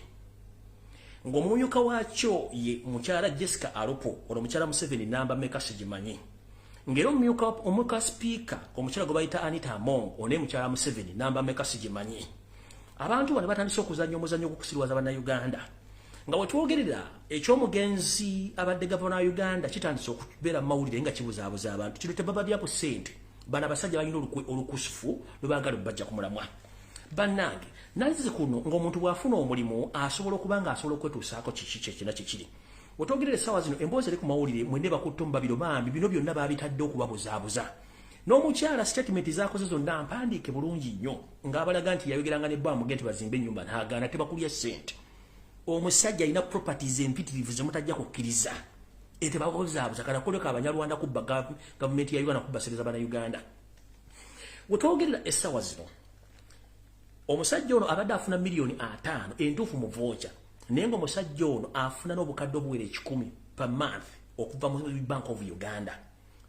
ng'omumyuka waakyo ye mukyala Jessica Alupo, ono mukyala Museveni namba meka sigimanyi, ng'era omumyuka sipiika omukyala gwe bayita Anita Among, ono mukyala Museveni namba meka sigimanyi. Abantu bano batandise okuzannya omuzannyo gw'okusirwaza Bannayuganda. Nga wetwogerera, ekyomugenzi abadde gavana wa Uganda kitandise okubeera mu mawulire nga kibuzaabuza abantu. Kino tebababya ku ssente. Bano abasajja balina olukwe olukusufu lwe baagala obbajja ku mulamwa. Bannange, nanzize kuno ng'omuntu bw'afuna omulimu asobola okuba nga asobola okwetuusaako kiki kyekina kikiri. Wetwogerera essaawa zino, emboozi eri ku mawulire, mwenne bakutta omubabiro bambi. Bino byonna babitadde okubabuzaabuza. N'omukyala statement zakoze zonna mpandiike bulungi nnyo, ng'abalaga nti yayogeranga ne bba amuge nti bazimbe ennyumba, n'agaana, tebakulya ssente. Omusajja alina properties empitirivu zemutajja kukkiriza. Etebabuzaabuza kana koleka Abanyarwanda kubba gavumenti ya Uganda, kubba sereza Bannayuganda. Wetwogerera essaawa zino, omusajja ono abadde afuna 50 miliyoni entuufu mu voucher, naye nga omusajja ono afuna n'obukadde obuwera 100 per month okuva mu Bank of Uganda.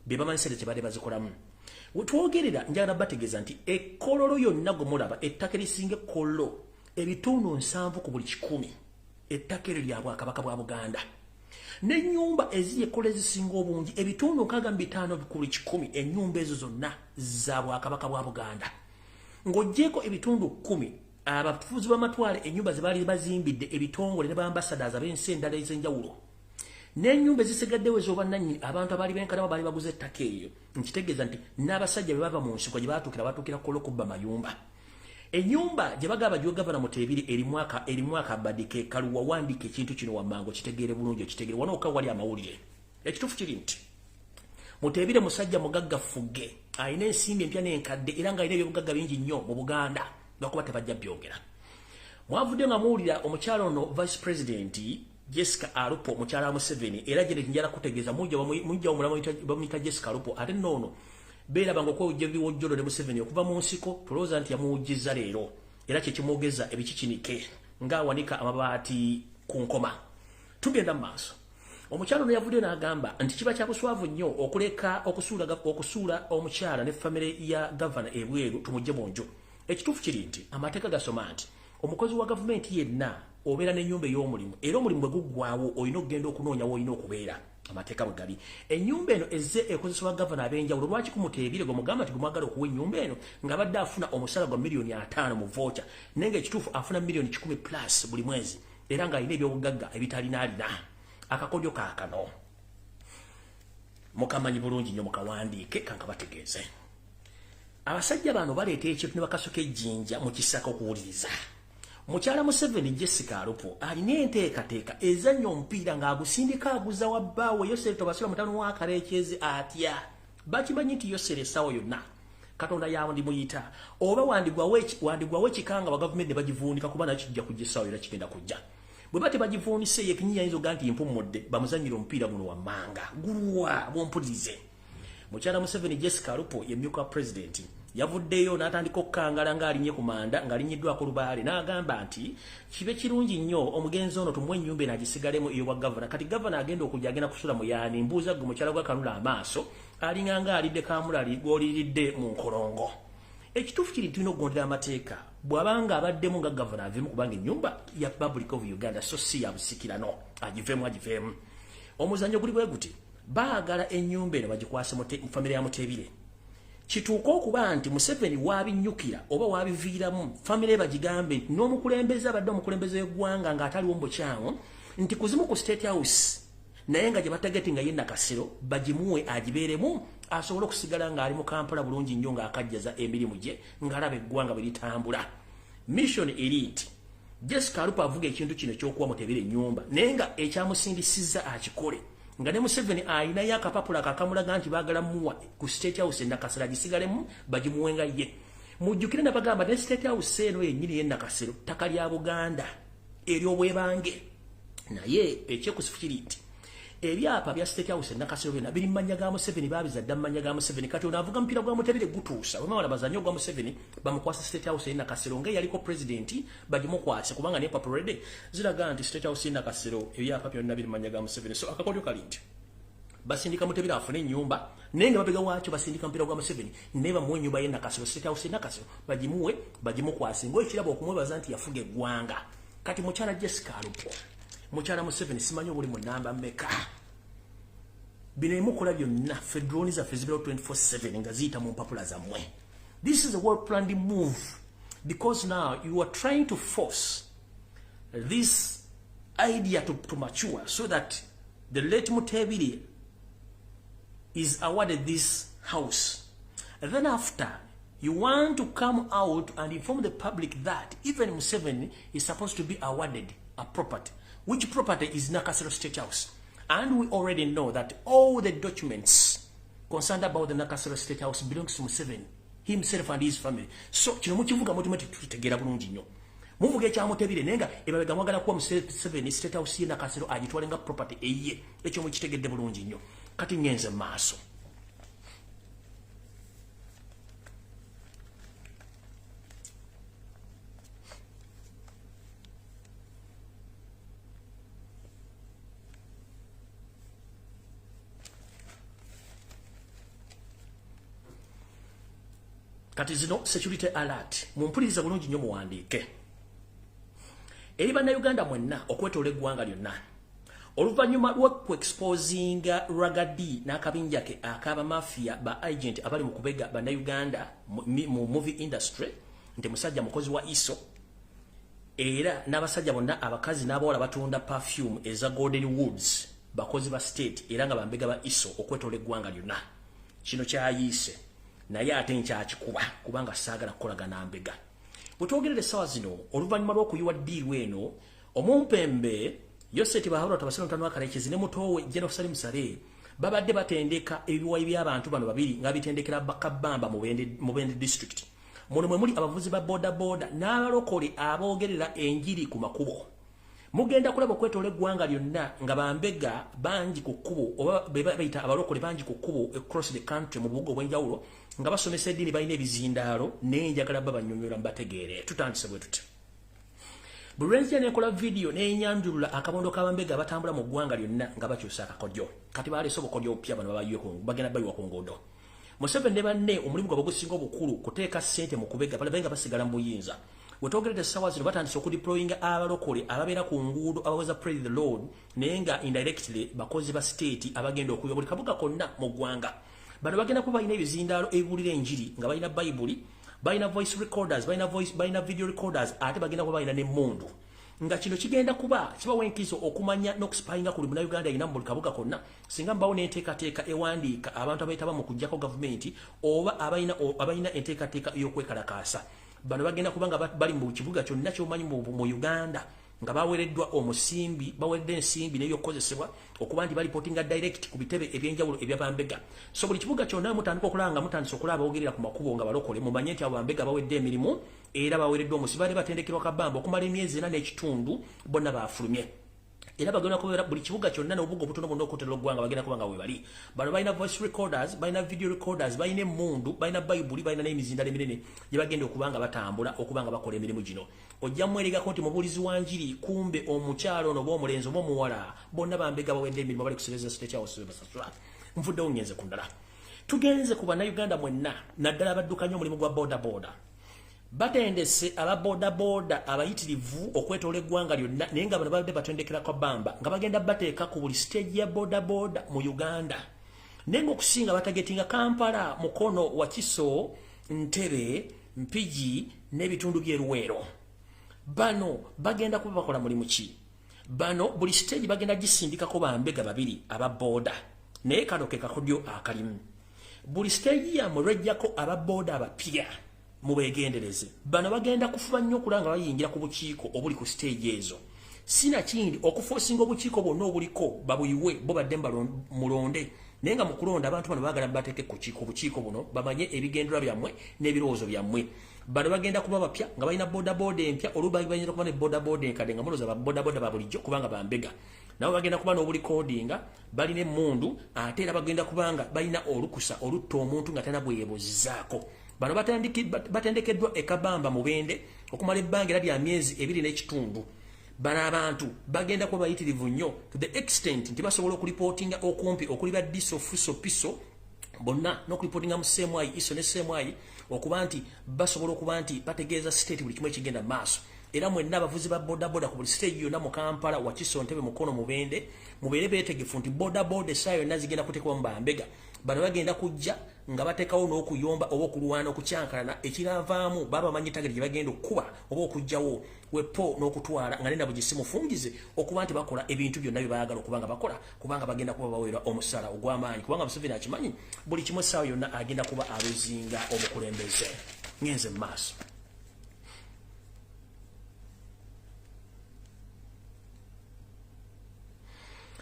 Be bamanyi sente kyebadde bazikolamu. Wetwogerera, njagala bategeeza nti ekkololo yonna gwe mulaba, ettaka erisinga ekkololo, 70% ettaka eryo lya Bwakabaka bwa Buganda. N'ennyumba eziri ekkola ezisinga obungi, 65% ennyumba ezo zonna za Bwakabaka bwa Buganda. Ng'oggyeko 10% abafuzi b'amatwale, ennyumba ze baali bazimbidde ebitongole ne baambassadors ab'ensi endala ez'enjawulo, n'ennyumba ezisigaddewo ez'obwannannyini, abantu abaali benkanamu baali baguze ettaka eyo. Nkitegeeza nti n'abasajja bwe bava mu nsiko gye baatuukira, batuukira kukola okubba mayumba. Ennyumba gye bagamba giwe gavana Muteebiri erimu akabadi ke kaluwa. Wandiika ekintu kino wammango, kitegeere bulungi, okitegeere wanooka wali amawulire. Ekituufu kiri nti Muteebire musajja mugagga fugge, alina ensimbi empya n'enkadde, era ng'alina ebyobugagga bingi nnyo mu Buganda, lwakuba tebajja byogera. Mwavudde nga muwulira omukyala ono vice president Jessica Alupo, mukyala wa Museveni, era gye njala kutegeeza mujja omulamu bamuyita Jessica Alupo. Ate noono beerabanga okwewujja ebiwojjolo ne Museveni okuva mu nsiko, tulowooza nti yamuwujjiza leero, era kyekimwogeza ebikikinike ng'awanika amabaati ku nkoma. Tugenda mu maaso. Omukyala ono yavuddeyo n'agamba nti kiba kya buswavu nnyo okuleka okusuula omukyala ne famire ya gavana ebweru, tumugye mu nju. Ekituufu kiri nti amateeka gasoma nti omukozi wa gavumenti yenna obeera n'ennyumba ey'omulimu, era omulimu bwe guggwawo olina okugenda okunoonya w'olina okubeera, amateeka bwe gali. Ennyumba eno ezze ekozesebwa gavana ab'enjawulo. Lwaki kumuteebire gwe mugamba nti gwe mwagala okuwa ennyumba eno, ng'abadde afuna omusala gwa 50 miliyoni mu voucher, naye ng'ekituufu afuna 100 million plus buli mwezi, era ng'alina ebyobugagga ebitalinaalina? Akakodyo kaakano mukamanyi bulungi nnyo, mukawandiike kankabategeeze. Abasajja bano baleeta ekintu ne bakasuka ejjinja mu kisaka okuwuliriza. Mukyala Museveni Jessica Alupo alina enteekateeka ezannya omupiira ng'agusindika aguza wa bbaawe Yoseri Tobasirwa mutabani wa Karekyezi atya. Bakimanyi nti Yoseri essaawa yonna Katonda yandimuyita oba wandigwawo ekikanga wa gavumenti ne bagivuunika kuba nakyo kijja kujja essaawa yonna kigenda kujja. Bwe bate bagivuunise ye kinyi yayinza okugaa nti mpummudde bamuzannyire omupiira guno wammanga gulwa bompulirize. Mukyala Museveni Jessica Alupo ye myuka pulezidenti yavuddeyo n'atandika okukangala ng'alinnye ku manda ng'alinnyiddwako lubaale n'agamba nti kibe kirungi nnyo omugenzi ono tumuwe ennyumba eno agisigalemu ey'obwa gavana. Kati gavana agenda okujja agenda kusula mu yaani mbuuza gwe mukyala gwa kanula amaaso alinga ng'alidde kamulali gw'oliridde mu nkolongo. Ekituufu kiri tulina okugondera amateeka bw'abanga abaddemu nga gavana aveemu kubanga ennyumba ya Republic of Uganda so si ya busikirano agiveemu agiveemu. Omuzannyo guli bwe guti baagala ennyumba eno bagikwase mu famire ya Mutebile. Kituuka okuba nti Museveni wabinyukira oba wabiviiramu famire bagigambe n'omukulembeze abadde omukulembeze w'eggwanga ng'ataliwo mu bukyamu nti kuzimu ku State House naye nga gye batageti nga ye Nakasero bagimuwe agibeeremu asobole okusigala ng'ali mu Kampala bulungi nnyo ng'akajjaza emirimu gye ng'alaba eggwanga bwe litambula. Mission eri nti Jessica Alupo avuga ekintu kino eky'okuwa Mutebile ennyumba naye nga ekyamusindisizza akikole nga ne Museveni alinayo akapapula akakamulaga nti baagala muwa ku State House e Nakasero agisigalemu bagimuwenga ye. Mujjukire nabagamba ne State House eno yennyini ye Nakasero ttaka lya Buganda ery'obwebange. Naye ekyekusifu kiri nti ebyapa bya State House e Nakasero byonna biri mu mannya ga Museveni, baabizadde mu mannya ga Museveni. Kati ono avuga mupiira gwa Mutebile gutuusa bwe bamala bazannye ogwa Museveni bamukwasa State House e Nakasero ng'eyaliko pulezidenti bagimukwase kubanga n'empapula already ziraga nti State House e Nakasero ebyapa byonna biri mu mannya ga Museveni. So akakodyo kali nti basindika Mutebile afune ennyumba naye nga mabega waakyo basindika mupiira gwa Museveni naye bamuwe ennyumba y'e Nakasero, State House e Nakasero bagimuwe bagimukwase ng'ekirabo okumwebaza nti yafuga eggwanga. Kati mukyala Jessica Alupo, mukyala Museveni simanyi obuli mu namba mmeka. Bino emukola byonna ffe drone zaffe zibeerawo 24/7 nga ziyita mu mpapula zammwe. This is a well planned move because now you are trying to force this idea to mature so that the late Mutebile is awarded this house. And then after, you want to come out and inform the public that even Museveni is supposed to be awarded a property, which property is Nakasero State House. And we already know that all the documents concerned about the Nakasero State House belongs to Museveni, himself and his family. So, kino mukivuga mutima tutegeera bulungi nnyo. Muvuga ekya Mutebile naye nga emabega mwagala kuwa Museveni State House ye Nakasero agitwale nga property eyiye. Ekyo mukitegedde bulungi nnyo. Kati ngenze mu maaso. Kati zino security alert mumpuliriza bulungi nnyo muwandiike. Eri bannayuganda mwenna okwetoola eggwanga lyonna oluvannyuma lw'okuexposinga Ragadi n'akabinja ke ak'abamafia ba agent abali mu kubega bannayuganda mu movie industry nti musajja mukozi wa ISO era n'abasajja bonna abakazi n'abawala batunda perfume eza Golden Woods bakozi ba state era nga bambega ba ISO okwetoola eggwanga lyonna. Kino kyayiise naye ate nkyakikuba kubanga saagala kukolagana mbega. Bwe twogerera essaawa zino oluvannyuma lw'okuyiwa ddiiru eno omumpembe Yoseti Bahabura Tabasirwa mutabani wa Karekezi ne mutowe General Salim Saleh babadde batendeka ebiwayi by'abantu bano babiri nga bitendekera Bakabamba mu Mubende district. Muno mwe muli abavuzi ba boda boda n'abalokole aboogerera enjiri ku makubo. Mugenda kulaba okwetoola eggwanga lyonna nga bambega bangi ku kkubo oba bayita abalokole bangi ku kkubo across the country mu bubuga obw'enjawulo nga basomesa eddiini balina ebizindaalo naye njagala babannyonnyola mbategeere. Tutandise bwe tuti. Buli lwenzija nekola vidiyo n'enyanjulula akabondo k'abambega abatambula mu ggwanga lyonna nga bakyusa akakodyo. Kati baleese obukodyo obupya bano bagenda bayiwa ku nguudo. Museveni ne banne omulimu gwabwe ogusinga obukulu kuteeka ssente mu kubega balabe nga basigala mu buyinza. Wetwogeredde essaawa zino batandise okudeployinga abalokole ababeera ku nguudo abaweza Praise the Lord naye nga indirectly bakozi ba state abagenda okuyiwa buli kabuga konna mu ggwanga. Bano bagenda kuba balina ebizindaalo ebibuulira enjiri nga balina Bayibuli, balina voice recorders, balina video recorders ate bagenda kuba balina n'emmundu. Nga kino kigenda kuba kibawa enkizo okumanya n'okuspyinga ku buli Munnayuganda yenna mu buli kabuga konna, singa mbawo n'enteekateeka ewandiika abantu abayitaba mu kuggyako gavumenti oba abalina enteekateeka ey'okwekalakaasa. Bano bagenda kuba nga bali mu kibuga kyonna ky'omanyi mu Uganda, nga baweereddwa omusimbi, baweereddwa ensimbi n'ebyokukozesebwa okuba nti balipootinga direct ku bitebe ebyenjawulo ebyabambega. So buli kibuga kyonna mutandika okulaba nga mutandise okulaba abogerera ku makubo nga balokole, mumanye nti abo bambega bawedde emirimu era baweereddwa omusimbi. Baali batendekerwa Kabamba okumala emyezi 4.5, bonna bafulumye era bagenda kubeera buli kibuga kyonna n'obubuga obutono bwonna okuteera oggwanga, bagenda kuba nga we bali. Bano balina voice recorders, balina video recorders, balina emmundu, balina bayibuli, balina n'emizindalo eminene gye bagenda okuba nga batambula okuba nga bakola emirimu gino. Ojja mweregako nti mubuulizi wa njiri, kumbe omukyalo ono oba omulenzi oba omuwala bonna bambega bawedde emirimu, bali kusereza State House basasula. Nvuddewo ngenze ku ndala. Tugenze ku Bannayuganda mwenna, naddala abaddukanya omulimu gwa boda boda. Batendese aba boda boda abayitirivu okwetoola eggwanga lyonna, naye nga bano babadde batendekera Kabamba, nga bagenda bateeka ku buli stage ya boda boda mu Uganda, naye ng'okusinga batargetinga Kampala, Mukono, Wakiso, Ntebe, Mpigi n'ebitundu by'e Luweero. Bano bagenda kuba bakola mulimu ki? Bano buli stage bagenda gisindikako bambega babiri aba boda, naye kano ke kakodyo akalimu. Buli stage yammwe lwejjako aba boda abapya, mubeegendereze. Bano bagenda kufuba nnyo okulaba nga bayingira ku bukiiko obuli ku stage ezo, sinakindi okuforcinga obukiiko bwonna obuliko babuyiwe bo badde mulonde. Naye nga mu kulonda, abantu bano baagala bateeke ku kiiko obukiiko buno, bamanye ebigendererwa byammwe n'ebirowoozo byammwe. Bano bagenda kuba bapya nga balina bodaboda empya, oluba bayinza kuba ne bodaboda enkadde nga mulowooza babodaboda ba bulijjo, kubanga bambega. Nabo bagenda kuba n'oburecordinga, balina emmundu, ate era bagenda kubanga balina olukusa olutta omuntu nga talina bweyebuuzizaako. Bano batendekeddwa e Kabamba Mubende okumala ebbanga era lya myezi 2.5. Bano abantu bagenda kuba bayitirivu nnyo to the extent nti basobola okulipootinga okumpi okuli ba DISO, FUSO, PISO bonna, n'okulipootinga mu CMI, ISO ne CMI, okuba nti basobola okuba nti bategeeza state buli kimu ekigenda maaso. Era mwenna abavuzi ba bodaboda ku buli stage yonna mu Kampala, Wakiso, Ntebe, Mukono, Mubende, mubeere beetegefu nti bodaboda essaawa yonna zigenda kuteekebwa mu bambega. Bano bagenda kujja nga bateekawo n'okuyomba oba okulwana okukyankalana ekinavaamu. Baba bamanyi target gye bagenda okukuba oba okuggyawo wepo n'okutwala nga nena bugisi mufungize okuba nti bakola ebintu byonna bye baagala okuba nga bakola, kubanga bagenda kuba baweerwa omusaala ogw'amaanyi, kubanga Museveni akimanyi buli kimu essaawa yonna agenda kuba aluzinga obukulembeze. Ngenze mu maaso.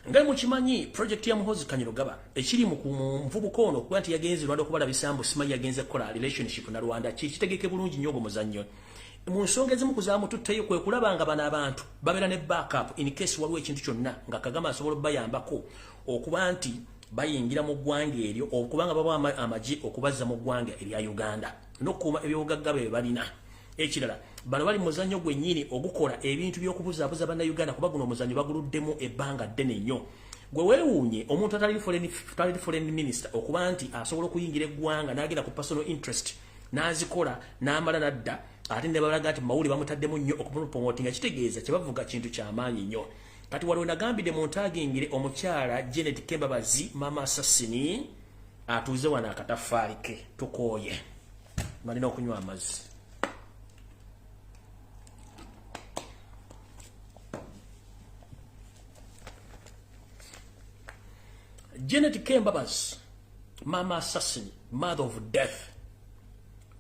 Nga mukimanyi, project ya Muhozi Kainerugaba ekiri mu muvubuka ono okuba nti yagenze Rwanda okubalabisa mbu simanyi yagenze kukola relationship na Rwanda, kikitegeke bulungi nnyo ogwo muzannyo. Mu nsonga ezimu kuzamututteyo kwe kulaba nga bano abantu babeera ne backup in case waliwo ekintu kyonna nga Kagame asobola okubayambako okuba nti bayingira mu ggwanga eryo, okubanga babawa amagye okubazza mu ggwanga erya Uganda n'okukuuma ebyobugagga bye balina. Ekirala, bano bali muzannyo gwennyini ogukola ebintu by'okubuzaabuza Bannayuganda, kuba guno omuzannyo baguluddemu ebbanga ddene nnyo. Gwe weewuunye omuntu atali foreign minister okuba nti asobola okuyingira eggwanga n'agenda ku personal interest n'azikola n'amala nadda, ate ne balaga nti mawuli bamutaddemu nnyo okumupromotinga, kitegeeza kyebavuga kintu kyamaanyi nnyo. Kati waliwo nagambidde mu ntagingire omukyala Janet Kembabazi, mama assassin, atuuze wano akataffaali ke tukooye, balina okunywa amazzi. Janet Kembabazi, mama assassin, mother of death,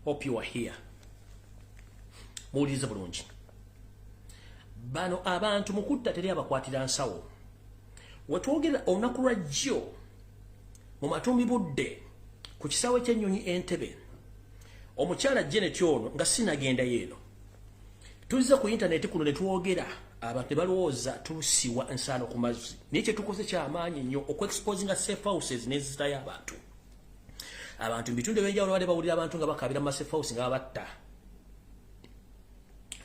hope you are here. Muwulirize bulungi. Bano abantu mukutta teri abakwatira nsawo. Wetwogera olunaku lwa jjo mu matumbi budde ku kisaawe ky'ennyonyi Entebbe, omukyala Janet ono nga sinagendayo eno, tuzze ku intaneti kuno ne twogera, abantu ne balowooza tusiwa nsaano ku mazzi, naye kyetukoze kyamaanyi nnyo okuexposinga safe houses n'enzita y'abantu. Abantu mu bitundu ebyenjawulo badde bawulira abantu nga bakaabira mu safe house nga babatta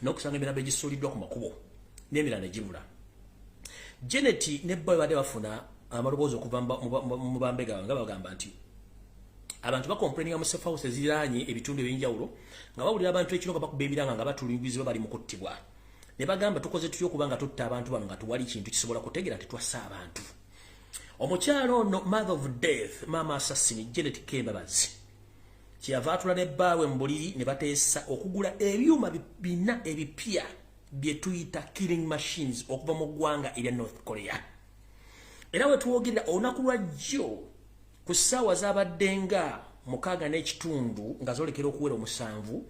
n'okusanga emirambo egisuuliddwa ku makubo n'emirala ne gibula. Janet ne boy badde bafuna amaloboozi okuva mu bambega nga bagamba nti abantu bacomplaininga mu safe house eziraanye ebitundu ebyenjawulo, nga bawulira abantu ekiro nga bakuba emiranga nga batulingizibwa bali mu kuttibwa, ne bagamba, "Tukoze tutya okuba nga tutta abantu bano nga tuwali kintu kisobola kutegeera nti twassa abantu?" Omukyalo ono, mother of death, mama assassin Janet Kembabazi, kyeyava atula ne bbaawe mu buliri ne bateesa okugula ebyuma 4 ebipya. bye tuyita killing machines okuva mu ggwanga erya North Korea. Era we tuwogerera olunaku lwa jjo ku ssaawa zabadde nga 6:15 nga zolekera okuwera 7,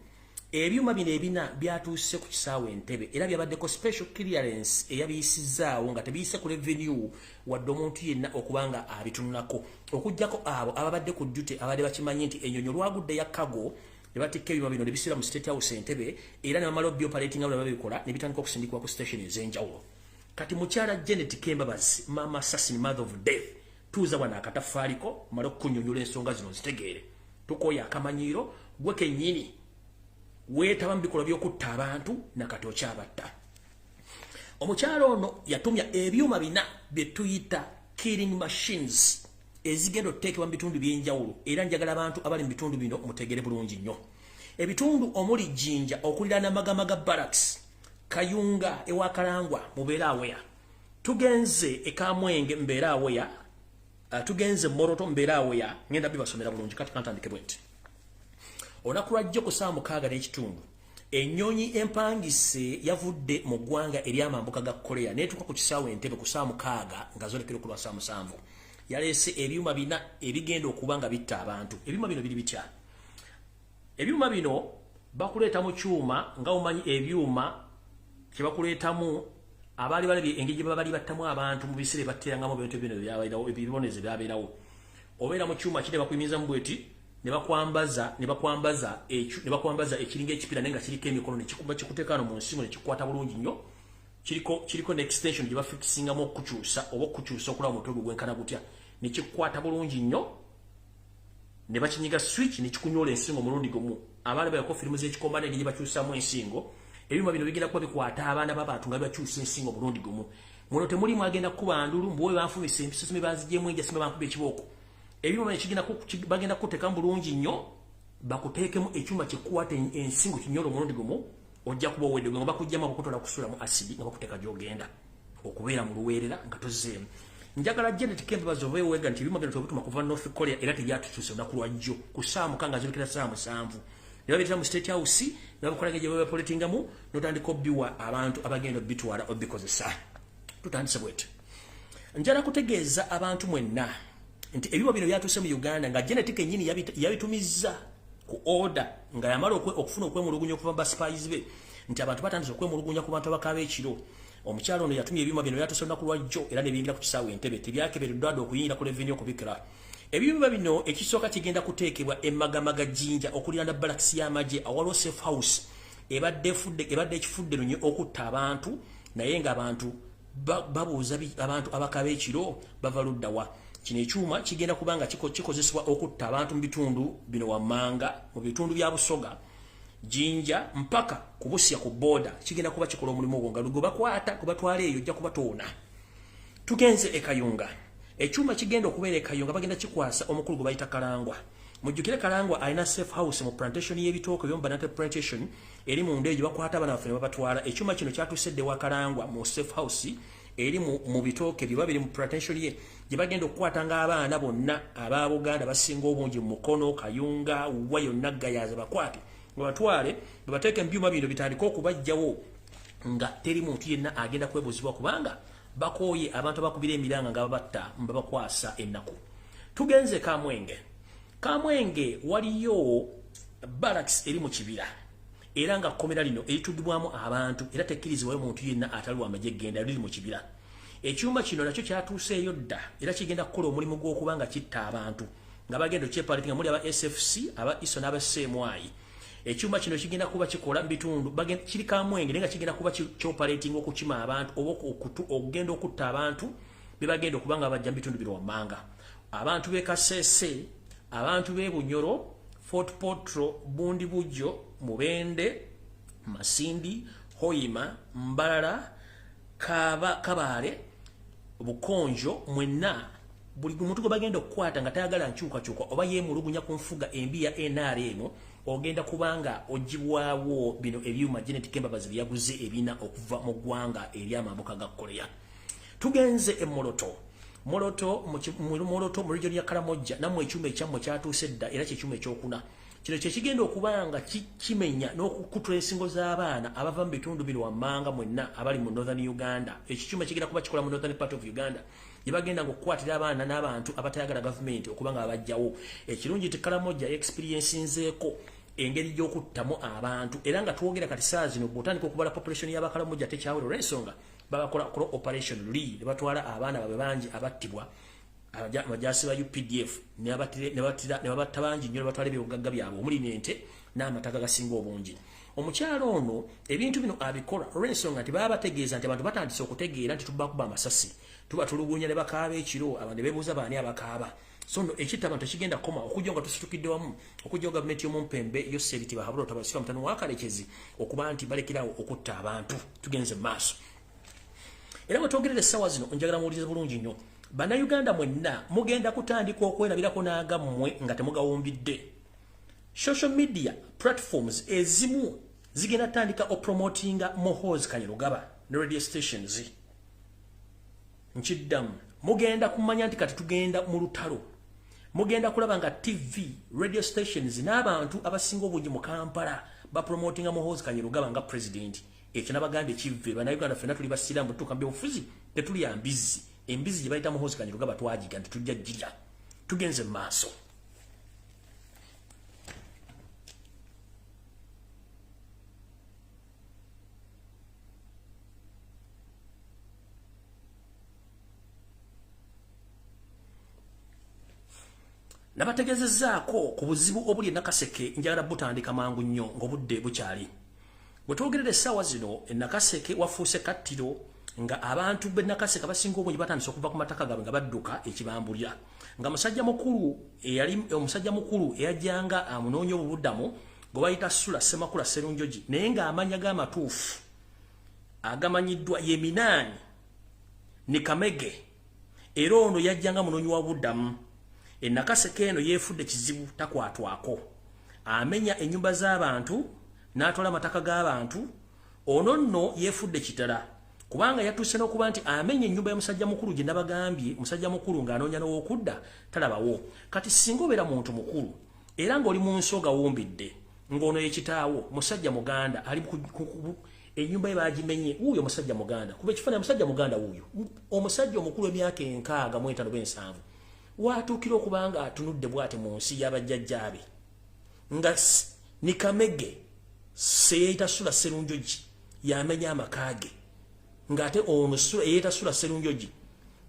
ebyuma bino ebina byatuuse ku kisaawe Entebbe, era byabaddeko special clearance eyabiyisizaawo nga tebiyise ku revenue wadde omuntu yenna okubanga abitunulako, okuggyako abo ababadde ku duty abadde bakimanyi nti ennyonyi olwagudde ya cargo ne batikka ebyuma bino ne bisiira mu State House Entebbe, era ne bamala obyoperating nga babikola ne bitandika okusindikibwa ku station ez'enjawulo. Kati mukyala Janet Kembabazi, mama assassin, mother of death, tuuza wano akatafaaliko male okukunyonyola ensonga zino zitegeere. Tukooye akamanyiiro, gwe kennyini weetaba mu bikolwa by'okutta abantu nakati okyabatta. Omukyala ono yatumya ebyuma bina bye tuyita killing machines ezigenda okuteekebwa mu bitundu by'enjawulo, era njagala abantu abali mu bitundu bino mutegere bulungi nnyo. Ebitundu omuli Jjinja okuliraana Magamaga Barracks, Kayunga ewa Kalangwa, mubeere aweya. Tugenze e Kamwenge, mbeere aweya. Tugenze Moroto, mbeere aweya. Ngenda bibasomera bulungi. Kati kantandike bwe nti: olunaku lwajjo ku ssaawa 6:15 ennyonyi empangise yavudde mu ggwanga eryamambuka ga Korea neetuuka ku kisaawe Entebbe ku ssaawa 6 nga zolekera okulwa ssaawa 7. Yaleese ebyuma bina ebigenda okuba nga bitta abantu. Ebyuma bino biri bitya? Ebyuma bino bakuleeta mu kyuma nga omanyi ebyuma kyebakuleetamu abaali balabye engeri gye babali battamu abantu mu biseera batterangamu ebintu bino ebyabeerawo, ebibonezo ebyabeerawo. Obeera mu kyuma kire bakuyimizamu bweti ne bakwambaza ekiringa ekipira naye nga kiriko emikono ne kikuba kikuteeka wano mu nsingo ne kikukwata bulungi nnyo. Kiriko ne extension gye bafikisingamu okukyusa oba okukyusa okulaba omutwe gwe gwenkana gutya, ne kikukwata bulungi nnyo ne bakinyiga switch ne kikunyoola ensingo omulundi gumu. Abaana bayako firimu z'ekikombana engeri gye bakyusaamu ensingo. Ebyuma bino bigenda kuba bikwata abaana b'abantu nga bibakyusa ensingo omulundi gumu. Muno temulimu agenda kukuba ndulu mbuwe banfumisa empiso, sime banzigyemu enja, sime bankuba ekibooko. Ebyuma bino bagenda kukuteekamu bulungi nnyo, bakuteekemu ekyuma kikukwata ensingo kinyola omulundi gumu, ojja kuba owedde nga bakugyamu abakutola kusula mu asidi nga bakuteeka gy'ogenda okubeera mu luweerera nga tozzeemu. Njagala Janet Kembabazi oba ewega nti ebyuma bino tebituma kuva North Korea, era tebyatukyuse olunaku lwajjo ku ssaawa 6 zolekera ssaawa 7 ne babireeta mu State House ne babakola engeri gye babapoletingamu n'otandika obbiwa abantu abagenda obbitwala obbikozesa. Tutandise bwete. Njala kutegeeza abantu mwenna nti ebyuma bino byatuuse mu Uganda nga Janet kennyini yabitumizza ku order nga yamala okufuna okwemulugunya okuva mu ba spies be nti abantu batandise okwemulugunya ku bantu abakaaba ekiro. Omukyalo ono yatumya ebyuma bino, byatuuse olunaku lwajjo era ne biyingira ku kisaawe Entebbe. Tebyakebereddwa dde okuyingira ku revenue okubikira. Ebyuma bino ekisooka kigenda kuteekebwa emagamaga Jjinja okuliraana balakisi y'amagye awaliwo safe house ebadde ekifudde lunye okutta abantu, naye ng'abantu babuuza abantu abakaba ekiro bava luddawa. Kino ekyuma kigenda kuba nga kikozesebwa okutta abantu mu bitundu bino wammanga, mu bitundu bya Busoga, Jinja mpaka kubusya ku boda. Kigenda kuba kikola omulimu ogwo nga lugo bakwata kubatwala eyo ojja kubatoona. Tugenze e Kayunga. Ekyuma kigenda okubeera e Kayunga bagenda kikwasa omukulu gwe bayita Kalangwa. Mujjukire Kalangwa alina safe house mu plantation y'ebitooke by'omu plantation eri mu ndeejo, bakwata abaana baffe ne babatwala. Ekyuma kino kyatuuse dde wa Kalangwa mu safe house eri mu bitooke bye babiri mu plantation ye gye bagenda okukwata ng'abaana bonna aba Buganda basinga obungi mu Mukono, Kayunga, wa yonna Gayaza, bakwate babatwale babateeke mu byuma bino bitandike okubajjawo nga teri muntu yenna agenda kwebuuzibwa, kubanga bakooye abantu abakubira emiranga nga babatta babakwasa ennaku. Tugenze Kamwenge. Kamwenge waliyo barracks eri mu kibira, era nga kkomera lino eritugibwamu abantu era tekkirizibwayo muntu yenna atali wamagye genda, liri mu kibira. Ekyuma kino nakyo kyatuuseeyo dda era kigenda kukola omulimu gw'okuba nga kitta abantu nga bagenda okyepaliti nga muli aba SFC, aba ISO n'aba CMI. Ekyuma kino kigenda kuba kikola mu bitundu kiri Kamwenge naye nga kigenda kuba kyoperating okukima abantu oba okugenda okutta abantu bebagenda okuba nga bajja mu bitundu bino wammanga: abantu b'e Kasese, abantu b'e Bunyoro, Fort Portal, Bundi Bujjo, Mubende, Masindi, Hoima, Mbalala, Kabaale, Bukonjo, mwenna buli muntu gwe bagenda okukwata nga tayagala nkyukakyuka oba yeemulugunya ku nfuga embi ya NRM, ogenda kubanga ogibwawo bino ebyuma Janet Kembabazi bye yaguze ebina okuva mu ggwanga eryamambuka ga Korea. Tugenze e Moroto. Moroto mu Moroto mu region ya Karamojja nammwe ekyuma ekyammwe kyatuuse dda, era kyekyuma ekyokuna. Kino kye kigenda okubanga kimenya n'okukutula ensingo z'abaana abava mu bitundu bino wammanga mwenna abali mu Northern Uganda. Ekikyuma kigenda kuba kikola mu Northern part of Uganda, gye bagenda okukwatira abaana n'abantu abatayagala gavumenti okuba nga babajjawo. Ekirungi nti Karamoja experience nzeeko engeri gy'okuttamu abantu, era nga twogera kati saa zino bw'otandika okubala population y'Abakaramoja tekyawera, olw'ensonga babakola operation luli ne batwala abaana baabwe bangi abattibwa abajaasi ba UPDF ne babatta bangi nnyo, ne batwala ebyobugagga byabwe omuli n'ente n'amataka gasinga obungi. Omukyalo ono ebintu bino abikola olw'ensonga nti baba bategeeza nti abantu batandise okutegeera nti tubakuba amasasi, tuba tulugunya ne bakaaba ekiro, abantu ne beebuuza baani abakaaba. So nno ekitta abantu tekigenda kukoma okujja nga tusitukidde wamu, okujja gavumenti y'omumpembe Yoseri Tibahabula Otabasirwa mutano wa Kalekezi okuba nti balekerawo okutta abantu. Tugenze mu maaso. Era bwe twogerera essaawa zino njagala muwulirize bulungi nnyo. Bannayuganda mwenna mugenda kutandika okwerabirako n'agammwe nga temugawumbidde. Social media platforms ezimu zigenda tandika opromotinga Muhoozi Kainerugaba ne radio stations. Nkiddamu, mugenda kumanya nti kati tugenda mu lutalo. Mugenda kulaba nga TV, radio stations n'abantu abasinga obungi mu Kampala bapromotinga Muhoozi Kainerugaba nga president. Ekyo nabagambye kive, Bannayuganda ffenna tuli basiraamu, tutuuka mu byobufuzi tetulya mbizzi. Embizi gye bayita Muhoozi Kainerugaba twagiga nti tujja girya. Tugenze mu maaso. Nabategeezezzaako ku buzibu obuli e Nakaseke, njagala butandika mangu nnyo ng'obudde bukyali. Bwe twogerera essaawa zino e Nakaseke wafuuse kattiro, nga abantu b'e Nakaseke abasinga obungi batandise okuva ku mataka gaabwe nga badduka ekibambulira. Nga musajja mukulu eyali omusajja mukulu eyajjanga amunoonya obubuddamu gwe bayita Sula Ssemakula Sserunjogi, naye ng'amannya ge amatuufu agamanyiddwa ye Minaani Nikamege, era ono yajjanga munoonyi wa buddamu. E Nakaseke eno yeefudde kizibu takwatwako, amenya ennyumba z'abantu n'atwala amataka g'abantu. Ono nno yeefudde kitala kubanga yatuuse n'okuba nti amenya ennyumba ya musajja mukulu gye nabagambye, musajja mukulu ng'anoonya n'owokudda talabawo. Kati singa obeera muntu mukulu era ng'oli mu nsi ogawumbidde, ng'ono ye kitaawo musajja muganda ali ennyumba ye baagimenye, wuuyo musajja muganda, kuba ekifaananyi musajja muganda wuuyo omusajja omukulu emyaka 65 oba 70 watuukira okuba nga atunudde bw'ati mu nsi y'abajjajjaabe nga Nikamege seyeyita Sula Sserunjogi yamenya amaka ge, ng'ate ono eyeyita Sula Sserunjogi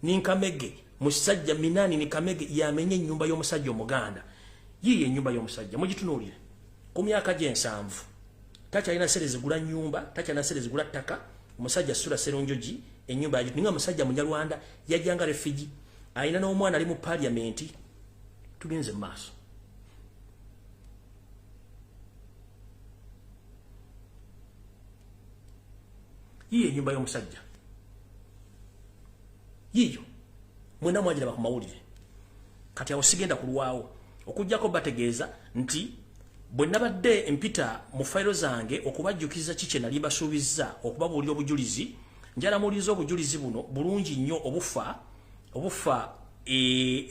Ninkamege musajja Minaani Nikamege yamenya ennyumba y'omusajja omuganda. Yiiyo ennyumba y'omusajja mugitunuulire, ku myaka gye 70 takyalina sente zigula nnyumba, takyalina sente zigula ttaka. Omusajja Sula Sserunjogi ennyumba nga musajja munyarwanda yajjanga refugee, alina n'omwana ali mu parliament. Tugenze mu maaso. Yiyo ennyumba y'omusajja yiyo, mwena mwagiraba ku mawulire. Kati awo sigenda kulwawo okuggyako bategeeza nti bwe nabadde mpita mu fayiro zange okubajjukiza ki kye nali mbasuubizza okubabuulira obujulizi, njala muwuliriza obujulizi buno bulungi nnyo obufa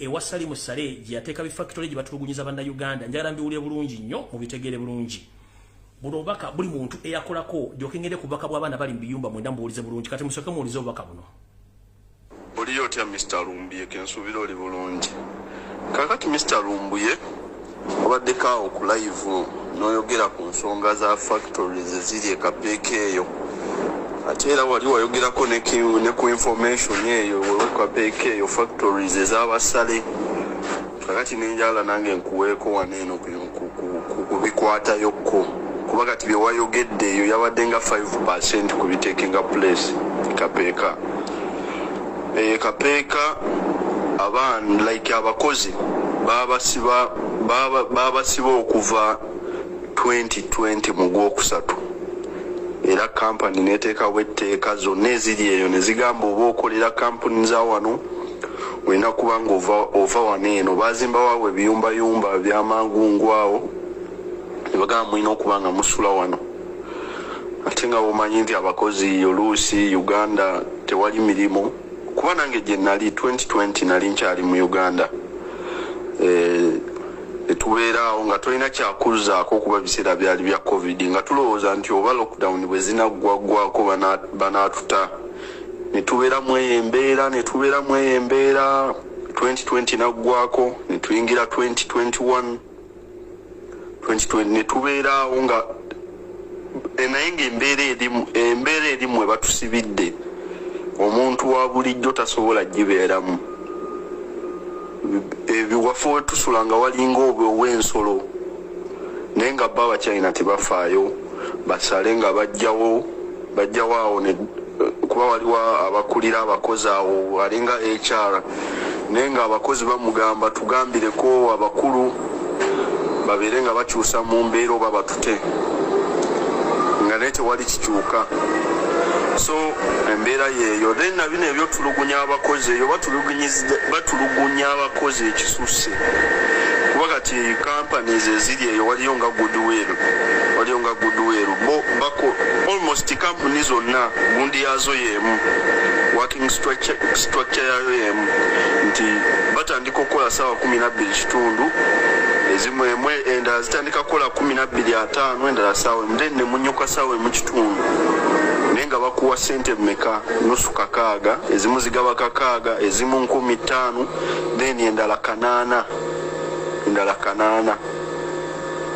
ewa Salimu Sale gye yateeka bifactory gye batulugunyiza Bannayuganda. Njagala mbiwulire bulungi nnyo mubitegeere bulungi. Buno obubaka buli muntu eyakolako gyokengere ku bubaka bw'abaana bali mu biyumba, mwenda mubuwulize bulungi. Kati musooke muwulize obubaka buno. Oliyo otya Mr Lumbuye? Kensuubira oli bulungi. Kakati Mr Lumbuye, obaddeko awo ku live n'oyogera ku nsonga za factories eziri e Kapeeka eyo, ate era wali wayogerako ne ku information eyo wewe Kapeeka eyo factories ez'abasale. Kakati nenjala nange nkuweeko wano eno ku bikwatayokko, kuba kati bye wayogedde eyo yabadde nga 5% ku bitakinga place Kapeeka. Kapeeka abaana like abakozi babasiba okuva 2020 mu gwokusatu, era kampani neteekawo etteeka zonna eziri eyo ne zigamba oba okolera kampuni za wano olina kuba nga ova wano eno. Bazimbawo ebiyumbayumba byamangungu awo ne bagamba mulina okuba nga musula wano, ate nga bwomanyi nti abakozi oluusi Uganda tewali mirimu, kuba nange gye nali 2020 nali nkyali mu Uganda. Netubeera awo nga tolina kyakuzzaako kuba biseera byali bya COVID, nga tulowooza nti oba lockdown bwe zinaggwaggwako banaatuta. Netubeeramu eyo embeera, netubeeramu eyo embeera. 2020 naggwako, netuyingira 2021, 2020 netubeera awo nga naye nga embeera erimu ebatusibidde, omuntu wa bulijjo tasobola gibeeramu. Ebiwafu we tusula nga walinga obw'ensolo, naye nga bo Abachina tebafaayo, basale nga bajjawo awo, kuba waliwo abakulira abakozi awo alinga HR, naye nga abakozi bamugamba tugambireko abakulu babeere nga bakyusa mu mbeera oba batute, nga naye tewali kikyuka. So embeera yeeyo. Then na bino ebyotulugunya abakozi eyo, batulugunya abakozi ekisusse, kuba kati companies eziri eyo waliyo nga Goodwill, waliyo nga Goodwill bo bako almost company zonna gundi yazo yemu, working structure yayo yemu, nti batandika okukola saawa 12:15, ezimu emwe endala zitandika kukola 12:50, endala saawa emu, then ne munyuka saawa emu kitundu, naye nga bakuwa ssente mmeka? Nusu 6, ezimu zigaba 6, ezimu 5,000, then endala 800, endala 800.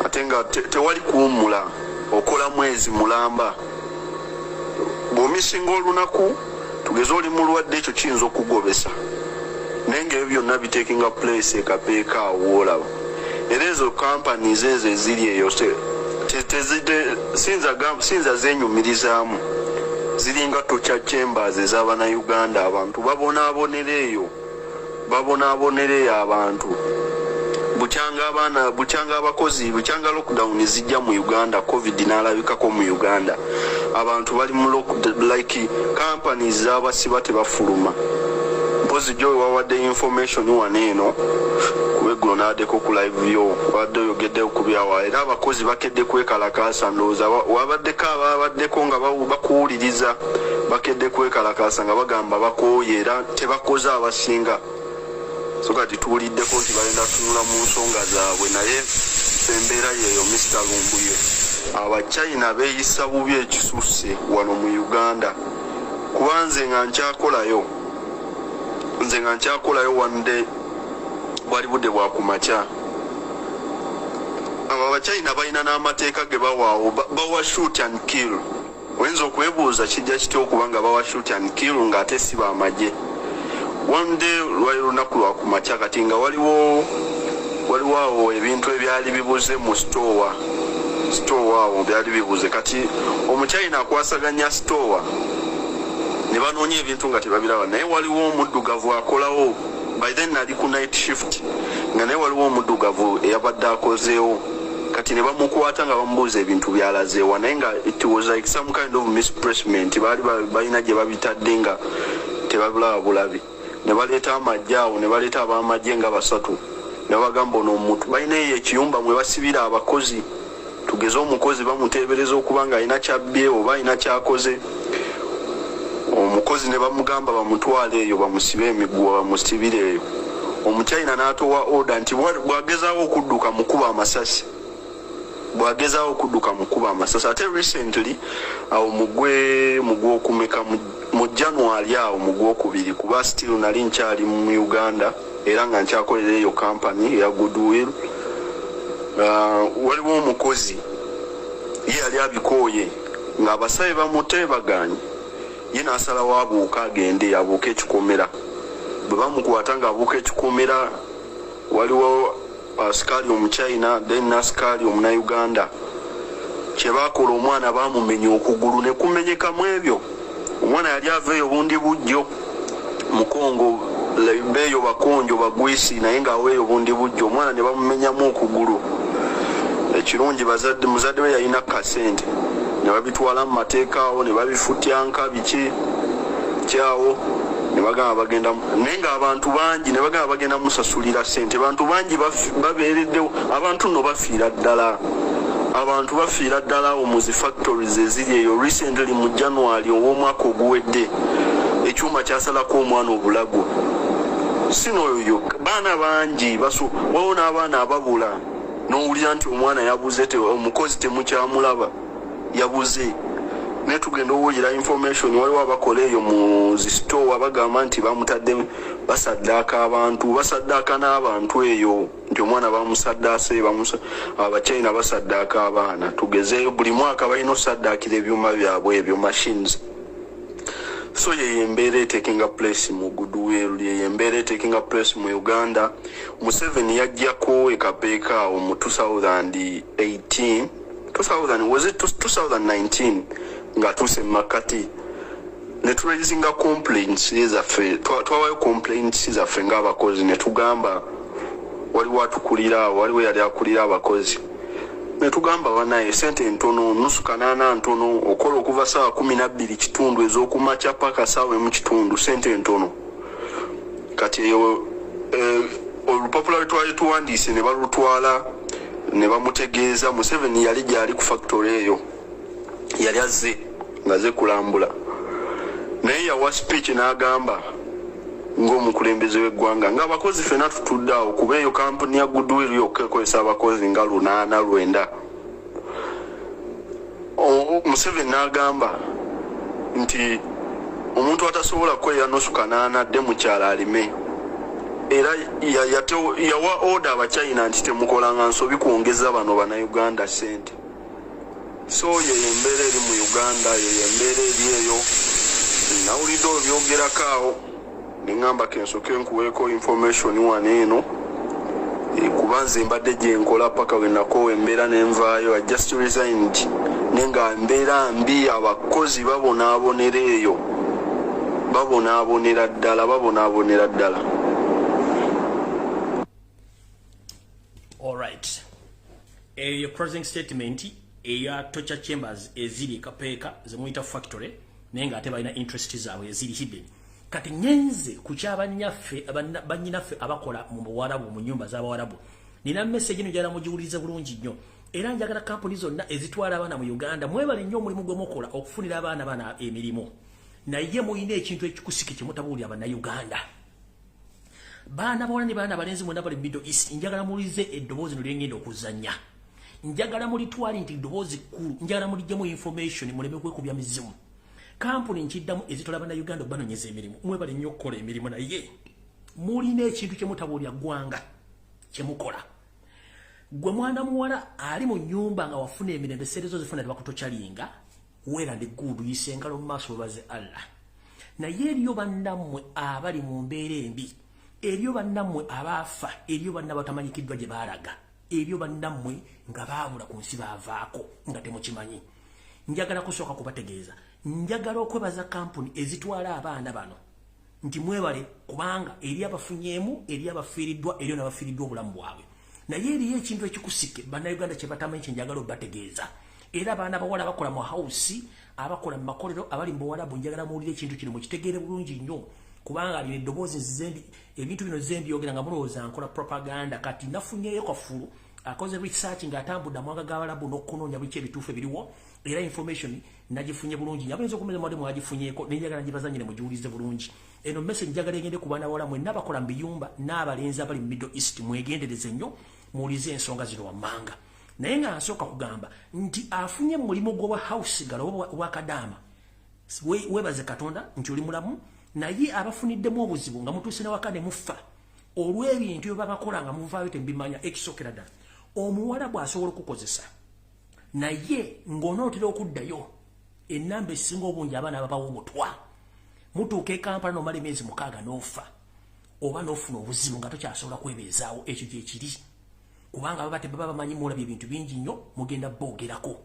Ate nga tewali kuwummula, okola mwezi mulamba. Bw'omisinga olunaku, tugeze oli mulwadde, ekyo kiyinza okugobesa, naye nga ebyo byonna bitakinga place ekapeeka awo woolaba. Era ezo companies ezo eziri eyo sinza zenyumirizaamu, ziringa torture chambers ez'abannayuganda. Abantu babonaabonera eyo, babonaabonera eyo abantu bukyanga abaana, bukyanga abakozi, bukyanga lockdown zijja mu Uganda, COVID n'alabikako mu Uganda, abantu bali mu like companies z'abasiba tebafuluma. Mpozi gyo wawadde information wano eno kuba eggulo n'addeko ku live yo, wabadde oyogedde ku byawa, era abakozi bakedde kwekalakaasa. Ndowooza wabaddeko ababaddeko nga bakuwuliriza, bakedde kwekalakaasa nga bagamba bakooye era tebakoze abasinga. So kati tuwuliddeko nti balenda tunula mu nsonga zaabwe, naye embeera yeeyo. Mr Lumbuye, Abachina beeyisa bubi ekisusse wano mu Uganda, kuba nze nga nkyakolayo, nze nga nkyakolayo, one day bwali budde bwa kumakya, abo Abachina balina n'amateeka ge bawaawo, bawa shoot and kill. Oyinza okwebuuza kijja kitya okuba nga bawa shoot and kill ng'ate si bamagye? One day lwali lunaku lwa kumakya, kati nga waliwo awo ebintu ebyali bibuze mu store awo byali bibuze. Kati Omuchina akwasaganya store ne banoonya ebintu nga tebabiraba, naye waliwo omuddugavu akolawo. By then nali ku night shift, nga naye waliwo omuddugavu eyabadde akozeewo. Kati ne bamukwata nga bamubuuza ebintu byalazeewa, naye nga it was like some kind of misplacement, baali balina gye babitadde nga tebabulaba bulabi. Ne baleeta amagye awo, ne baleeta ab'amagye nga basatu, ne babagamba ono omuntu balina eyo ekiyumba mwe basibira abakozi, tugeze omukozi bamuteebereza okuba nga alina kyabbye oba alina kyakoze, omukozi ne bamugamba bamutwale eyo bamusibe emiguwa, bamusibire eyo. Omuchina n'atowa order nti bw'agezaawo okudduka mukuba amasasi, bw'agezaawo okudduka mukuba amasasi. Ate recently awo mugwe mugwokumeka mu January awo mugwokubiri, kuba still nali nkyali mu Uganda era nga nkyakolera eyo company eya Goodwill, waliwo omukozi ye yali abikooye ng'abasabe bamute baganye, ye n'asalawo abuuka agende abuuke ekikomera. Bwe bamukwata ng'abuuka ekikomera, waliwo asikaali Omuchina then n'asikaali Omunauganda, kyebakola omwana bamumenya okugulu ne kumenyekamu ebyo. Omwana yali ava eyo bundi bujjo Mukongo, beeyo bakonjo bagwisi, naye ng'aweeyo bundi bujjo, omwana ne bamumenyamu okugulu. Ekirungi muzadde we yalina kasente, ne babitwala mu mateeka awo ne babifutyanka biki kyawo, ne bagamba bagenda, naye ng'abantu bangi ne bagamba bagenda musasulira ssente. Bantu bangi babeereddewo, abantu nno bafiira ddala, abantu bafiira ddala awo mu zi factories eziri eyo. Recently mu January ow'omwaka oguwedde, ekyuma kyasalako omwana obulago. Sino oyo baana bangi waliwo n'abaana ababula, n'owulira nti omwana yabuze, omukozi temukyamulaba, yabuze. Naye tugenda owulira information, waliwo abakola eyo mu zisitowa bagamba nti bamutadde, basaddaaka abantu, basaddaaka n'abantu eyo, nti omwana bamusaddaase. Abachina basaddaaka abaana. Tugezeeyo, buli mwaka balina osaddaakira ebyuma byabwe ebyo, machines. So yeyo embeera etakinga place mu Goodwill, yeyo embeera etakinga place mu Uganda. Museveni yajjako ekapeeka awo mu 2018, 2000, was it 2019, ng'atuuse mu makati, ne turaisinga complaints zaffe. Twawayo complaints zaffe ng'abakozi, ne tugamba waliwo atukulira awo, waliwo yali akulira abakozi, ne tugamba banaye sente ntono, nusu kanaana ntono, okola okuva 12:15 ez'okumakya paka 1:15, sente ntono. Kati eyo olupapula lwe twali tuwandiise ne balutwala ne bamutegeeza. Museveni yali gyali ku factory eyo, yali azze nga kulambula, naye yawa speech n'agamba ng'omukulembeze w'eggwanga, ng'abakozi ffenna tutudde awo, kuba eyo kampuni ya Goodwill yokka ekozesa abakozi nga 809. Museveni n'agamba nti omuntu atasobola kukolera nusu kanaana adde mu kyalo alime. Era yawa order Abachina nti temukolanga nsobi kwongeza bano Bannayuganda sente. So yeyo embeera eri mu Uganda, yeyo embeera eri eyo. Nawulidde olubyogerako awo, neŋŋamba kensoke nkuweeko information wano eno, kuba nze mbadde gyenkola paka wenakoowa embeera nenvaayo. I just resigned, naye nga mbeera mbi, abakozi babonaabonera eyo, babonaabonera ddala, babonaabonera ddala. Alright, eyo closing statement eya torture chambers eziri Kapeeka zemuyita factory, naye ng'ate balina interest zaabwe eziri hidden. Kati nyenze ku kyabanyaffe, bannyinaffe abakola mu Buwarabu, mu nyumba z'Abawarabu, nina message eno, njagala mugiwulirize bulungi nnyo. Era njagala kampuni zonna ezitwala abaana mu Uganda, mwebale nnyo omulimu gwe mukola okufunira abaana bana emirimu, naye muyina ekintu ekikusike kyemutabuulira Bannayuganda. Baana bawala ne baana balenzi mwena bali Middle East, njagala muwulirize eddoboozi no lyengenda okuzannya. Njagala mulitwale nti ddoboozi kkulu, njagala mulijjemu information, muleme kwekubya mizimu. Kampuni nkiddamu ezitola Bannayuganda obanonyeza emirimu, mwebale nnyo okukola emirimu, naye mulina ekintu kyemutabuulira ggwanga kyemukola. Gwe mwana muwala ali mu nyumba nga wafuna emirembe, sente zo zifuna, tebakutokyalinga, well and good, yise engalo mu maaso webaze Allah. Naye eriyo bannammwe abali mu mbeera embi, eriyo bannammwe abaafa, eriyo banna batamanyikiddwa gye baalaga, eriyo bannammwe nga baabula ku nsi, baavaako nga temukimanyi. Njagala kusooka kubategeeza, njagala okwebaza kampuni ezitwala abaana bano nti mwebale, kubanga eri abafunyeemu, eri abafiiriddwa, eriyo n'abafiiriddwa obulamu bwabwe. Naye eriyo ekintu ekikusike Bannayuganda kye batamanyi, kye njagala obategeeza. Era abaana bawala abakola mu house, abakola mu makolero, abali mu Buwalabu, njagala muwulire ekintu kino, mukitegeere bulungi nnyo, kubanga lino eddoboozi nzembi, ebintu bino zembyogera nga mulowooza nkola propaganda. Kati nafunyeyo kafulu akoze research ng'atambudde amawanga g'Abalabu n'okunoonya biki ebituufu ebiriwo, era information nagifunye bulungi. Abayinza okumeza mwadde mwagifunyeeko, nenjagala ngibazanyire mugiwulize bulungi. Eno message njagala egende ku baana bawala mwenna abakola mu biyumba n'abalenzi abali mu Middle East. Mwegendereze nnyo, muwulize ensonga zino wammanga. Naye nga nsooka kugamba nti afunye mulimu gw'obwa house girl oba obwakadaama, weebaze Katonda nti oli mulamu. Naye abafuniddemu obuzibu nga mutuuse newaka ne mufa olw'ebintu bye babakola nga muvaayo tembimanya. Ekisookera ddala, omuwala bw'asobola okukozesa, naye ng'onootera okuddayo, ennamba esinga obungi abaana babawa obutwa. Mutuuka e Kampala n'omala emyezi 6 n'ofa oba n'ofuna obuzibu nga tokyasobola kwebeezaawo. Ekyo gyekiri, kubanga baba tebaba bamanyi, mulabye ebintu bingi nnyo, mugenda boogerako.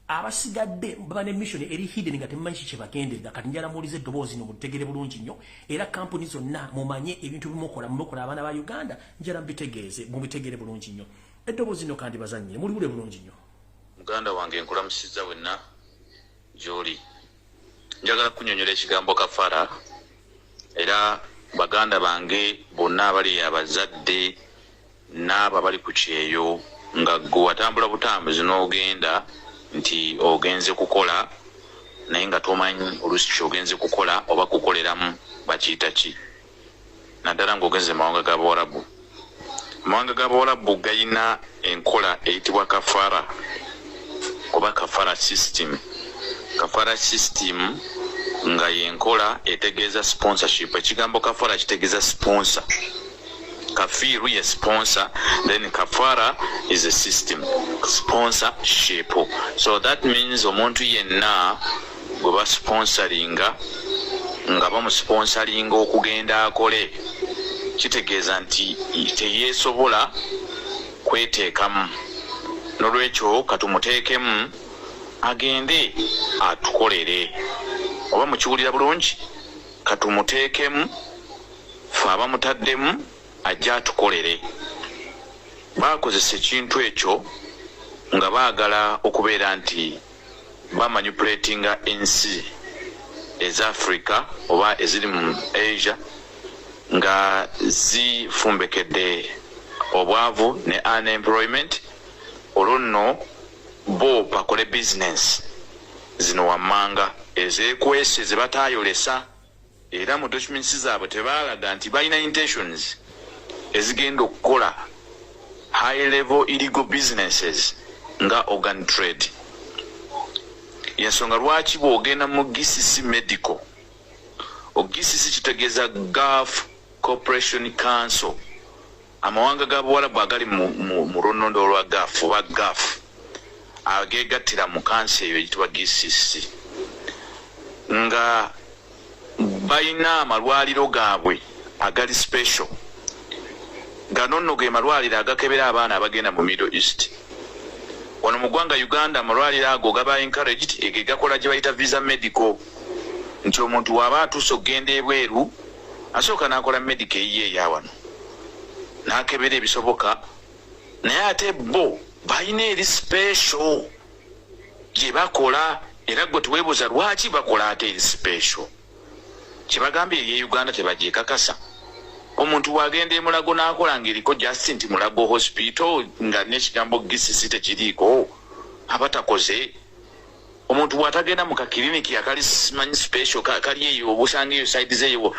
Abasigadde baba ne mission eri hidden nga temumanyi ki kyebagenderera. Kati njala muwulize eddoboozi no mutegere bulungi nnyo. Era kampuni zonna mumanye ebintu bimukola, mukola abaana ba Uganda, njala mubitegeeze, mubitegere bulungi nnyo. Eddoboozi no kandi bazannyire, muliwule bulungi nnyo. Muganda wange, nkulamusizza wenna gy'oli. Njagala kunyonyola ekigambo kafara. Era baganda bange bonna abali abazadde n'abo abali ku kyeyo, nga gwe watambula butambuzi n'ogenda nti ogenze kukola, naye nga tomanyi oluusi kyogenze kukola oba kukoleramu bakiyita ki. Naddala ng'ogenze mawanga ga Bawarabu. Amawanga ga Bawarabu gayina enkola eyitibwa kafara oba kafara system. Kafara system nga yenkola etegeeza sponsorship. Ekigambo kafara kitegeeza sponsor. Kafiru ye sponsor, then kafara is a system, sponsorship. So that means omuntu yenna gwe basponsoringa, nga bamusponsoringa okugenda akole, kitegeeza nti teyeesobola kweteekamu. Nolwekyo katumuteekemu agende atukolere. Oba mukiwulira bulungi? Katumuteekemu fe abamutaddemu, ajja atukolere. Bakozesa ekintu ekyo nga baagala okubeera nti bamanipulatinga ensi eza Africa oba eziri mu Asia nga zifumbekedde obwavu ne unemployment. Olwo nno bo bakole bizinensi zino wammanga ezeekwese ze bataayolesa, era mu documents zaabwe tebaalaga nti balina intentions ezigenda okukola high level illegal businesses nga organ trade. Yensonga lwaki bw'ogenda mu GCC medical, GCC kitegeeza Gulf Cooperation Council, amawanga ga Buwalabu agali mu lunondo lwa Gulf oba Gulf agegattira mu kansi eyo eyitibwa GCC, nga balina amalwaliro gaabwe agali special. Gano nno ge malwaliro agakebera abaana abagenda mu Middle East. Wano mu ggwanga Uganda amalwaliro ago gaba encouraged, ege gakola gye bayita visa medical, nti omuntu w'aba atuuse okugenda ebweru asooka n'akola medical eyiye eya wano, n'akebera ebisoboka. Naye ate bo balina eri special gye bakola, era gwe teweebuuza lwaki bakola ate eri special. Kyebagambye eri Uganda tebagyekakasa. Omuntu bw'agenda emulago n'akola ng'eriko just nti Mulago Hospital, nga n'ekigambo GCC tekiriiko, aba takoze. Omuntu bw'atagenda mu kakiriniki akali simanyi special kali eyo, obusanga eyo side zeeyo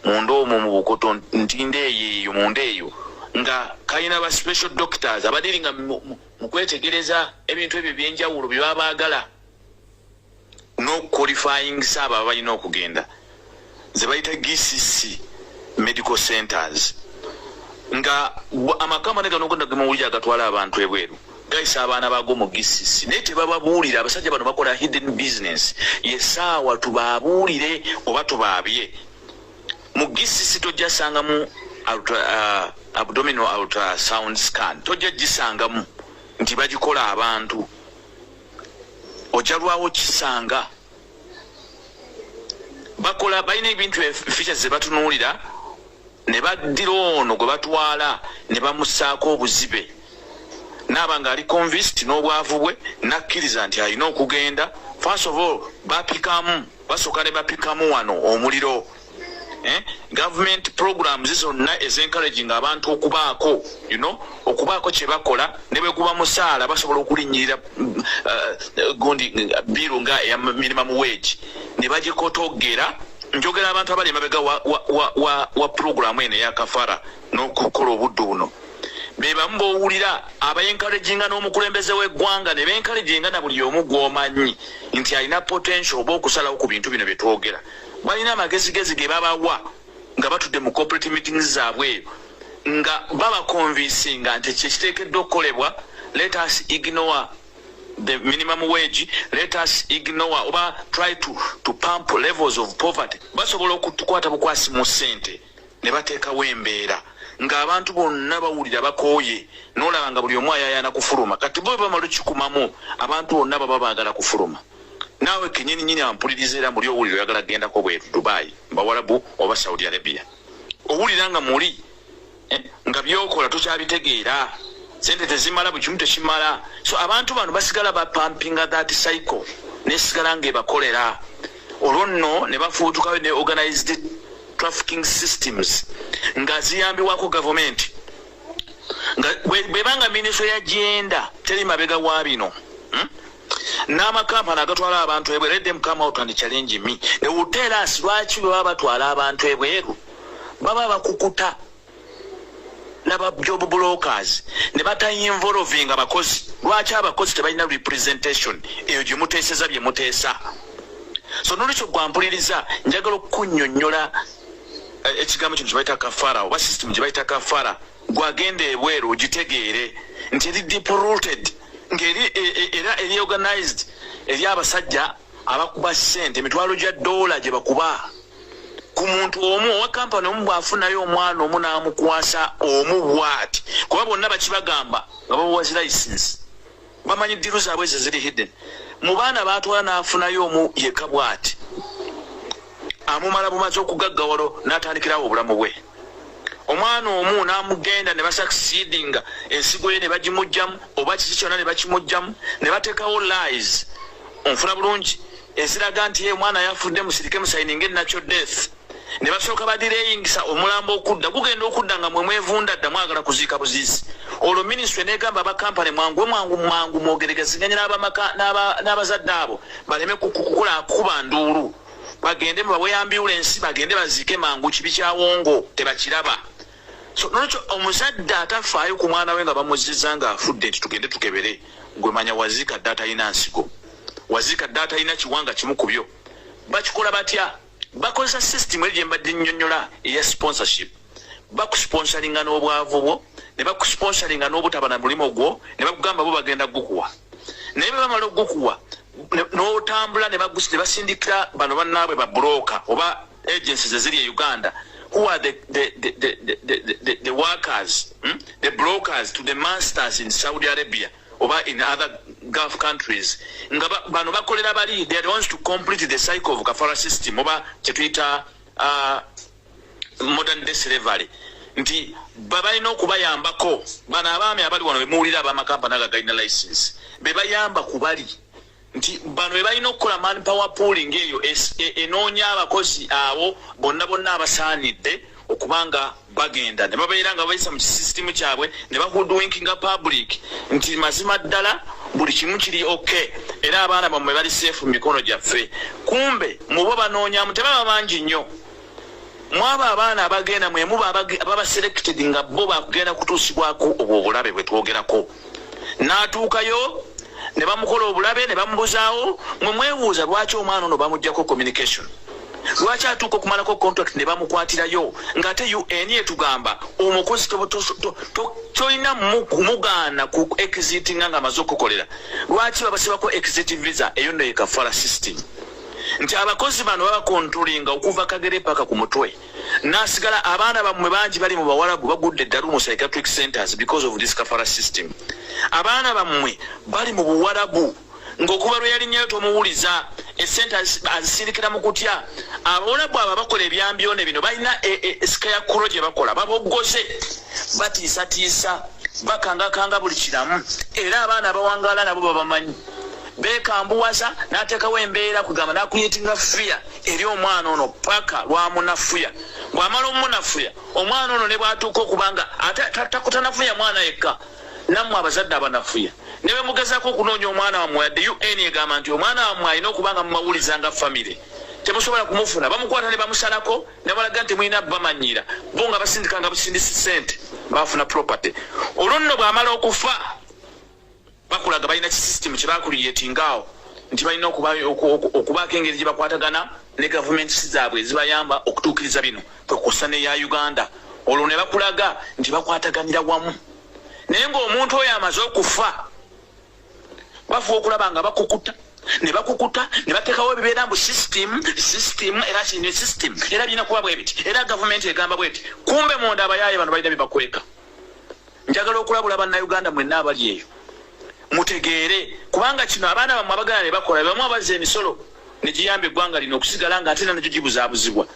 munda omwo mu Bukoto, Ntinda eyo eyo munda eyo, nga kalina ba special doctors abadealinga mu kwetegereza ebintu ebyo ebyenjawulo bye baba baagala n'okuqualifyingisa abo aba balina okugenda, ze bayita GCC medical centers. Nga amakampani gano gonna gemuwulira agatwala abantu ebweru gayisa abaana bago mu GCC, naye tebababuulira. Abasajja bano bakola hidden business. Yesaawa tubabuulire oba tubaabye. Mu GCC tojja sangamu abdominal ultrasound scan, tojja gisangamu nti bagikola abantu. Ojja lwawo kisanga bakola, balina ebintu features ze batunuulira ne baddira ono gwe batwala ne bamussaako obuzibe, naaba ng'ali convinced n'obwavu bwe, nakkiriza nti alina okugenda. First of all bapikamu, basooka ne bapikamu wano omuliro, eh? Government programs zonna ezencouraging abantu okubaako okubaako kye bakola, ne bwe guba musaala, basobola okulinnyirira gundi bill nga eya minimum wage ne bagikotogera. Njogera abantu abali emabega wa programu eno eya kafara n'okukola obudde buno, be bamu b'owulira abaencouraginga n'omukulembeze w'eggwanga ne bencouraginga na buli omu gw'omanyi nti alina potential oba okusalawo ku bintu bino bye twogera. Balina amagezigezi ge babawa nga batudde mu corporate meetings zaabwe eyo, nga babaconvincinga nti kyekiteekeddwa okukolebwa. Let us ignore the minimum wage, let us ignore oba try to pump levels of poverty. Basobola okutukwata bukwasi mu ssente ne bateekawo embeera ng'abantu bonna bawulira bakooye, n'olaba nga buli omu ayayaana kufuluma. Kati bo bamala okikumamu, abantu bonna baba baagala kufuluma. Naawe kenyini nyini ampuliriza, era muli owulira oyagala kugendako bweru, Dubai, Bawarabu oba Saudi Arabia, owulira nga muli nga byokola tokyabitegeera, sente tezimala, buli kimu tekimala. So abantu bano basigala bapumpinga that cycle nesigala ngaebakolera. Olwo nno ne bafuutukayo ne organized trafficking systems nga ziyambibwako gavumenti, nga bwebanga ministry ya gender teri mabega wa bino, N'amakampani agatwala abantu ebweru, let them come out and challenge me. They will tell us lwaki bwe baba batwala abantu ebweru. Baba bakukuta n'aba job brokers ne batainvolvinga abakozi. Lwaki abakozi tebalina representation eyo gye muteeseza bye muteesa? So nolwekyo gwampuliriza, njagala okukunnyonnyola ekigambo kino kye bayita kafara oba system gye bayita kafara. Gwagenda ebweru ogitegeere nti eri deep rooted, ng'eri era eri organized, eri abasajja abakuba ssente emitwalo gya dola gye bakuba ku muntu omu. Owa kampani omu bw'afunayo omwana omu n'amukwasa omu bw'ati, kuba bonna bakibagamba nga babawa zi license, bamanyi deal zaabwe ezo ziri hidden. Mu baana batwala n'afunayo omu yekka bw'ati, amumala bumaze okugaggawalo n'atandikirawo obulamu bwe. Omwana omu n'amugenda ne basucceedinga, ensigo ye ne bagimugjamu oba kiki kyonna ne bakimugjamu, ne bateekawo lies, onfuna bulungi, eziraga nti ye omwana yafudde, musirike musigninge natural death. Ne basooka badelayingisa omulambo okudda, gugenda okudda nga mwe mwevunda dda, mwagala kuziika buziisi. Olwo minisitule negamba abakampani, mwanguwe, mwangu mwangu, mwogeregezeganye n'abazadde abo baleme kukola kukuba nduulu, bagende mubawe ambulensi, bagende baziike mangu. Kibi kyawongo tebakiraba. So nolwekyo omuzadde atafaayo ku mwana we nga bamuziza ng'afudde nti tugende tukebere, gwe manya waziika dde atalina nsigo, waziika dde atalina kiwanga kimu ku byo. Bakikola batya? Bakozesa system eri gye mbadde nnyonnyola eya sponsorship. Bakusponsoringa n'obwavu bwo, ne bakusponsoringa n'obutaba na mulimu gwo, ne bakugamba bo bagenda gukuwa. Naye bwe bamala okugukuwa n'otambula, ne basindikira bano bannaabwe ba broker oba agencies eziri e Uganda, who are the workers, The brokers to the masters in Saudi Arabia oba in other Gulf countries, nga bano bakolera bali, they are the ones to complete the cycle of kafara system oba kyetuyita modern day slavery, nti babalina okubayambako. Bano abaami abali wano bemuwulira abamakampani ago agalina license be bayamba ku bali, nti bano be balina okukola manpower pooling eyo enoonya abakozi abo bonna bonna abasaanidde okubanga bagenda ne babeera nga bayisa mu kisisitimu kyabwe, ne bahoodwinkinga public nti mazima ddala buli kimu kiri okay, era abaana bammwe bali safe mu mikono gyaffe. Kumbe mubo banoonyamu, tebaba bangi nnyo. Mwabo abaana abagenda mwemuba ababa selected nga bo bakugenda kutuusibwako obwo obulabe bwe twogerako. N'atuukayo ne bamukola obulabe ne bamubuzaawo. Mwe mwebuuza lwaki omwana ono bamugjako communication, lwaki atuuka okumalako contract ne bamukwatirayo, ng'ate UN etugamba omukozi tolina kumugaana ku exitinga nga amaze okukolera. Lwaki babasibako exit visa? Eyo nno ye kafala system, nti abakozi bano babacontrollinga okuva kagere paka ku mutwe nasigala. Abaana bammwe bangi bali mu bawalabu, bagudde eddalu mu psychiatric centers because of this kafara system. Abaana bammwe bali mu buwalabu ng'okuba lwe yalinnyayo tomuwuliza, esente azisindikira mu kutya. Abawalabu abo abakola ebyambyone bino balina scarecrow gye bakola, baboggoze, batiisatiisa, bakangakanga buli kiramu, era abaana abawangaala nabo babamanyi, bekambuwaza n'ateekawo embeera kugamba n'acreatinga fear eri omwana ono paka lwamunafuya. Bw'amala omunafuya omwana ono ne bw'atuuka okubanga ate tanafuya mwana yekka, nammwe abazadde abanafuya ne bwe mugezaako okunoonya omwana wammwe, yadde UN egamba nti omwana wammwe alina okuba nga mumawuliza nga famire, temusobola kumufuna. Bamukwata ne bamusalako ne balaga nti mulina bamanyira bo nga basindika nga busindisi sente, bafuna property. Olwo nno bw'amala okufa bakulaga balina kisystem kye bacreatingaawo nti balina okubaako engeri gye bakwatagana ne gavumenti zaabwe ezibayamba okutuukiriza bino, kwekussa neya Uganda. Olwo ne bakulaga nti bakwataganira wamu, naye ng'omuntu oyo amaze okufa bafuba okulaba nga bakukuta ne bakukuta ne bateekawo ebibeera mbu system era kino system era birina kuba bwe biti, era gavumenti egamba bweti. Kumbe munda abayaaye bano balina byebakweka. Njagala okulabula bannayuganda mwenna abali eyo, mutegeere, kubanga kino abaana bammwe abagala ne bakola bamu abazza emisolo ne giyamba eggwanga lino okusigala nga ate nakyo gibuzaabuzibwa.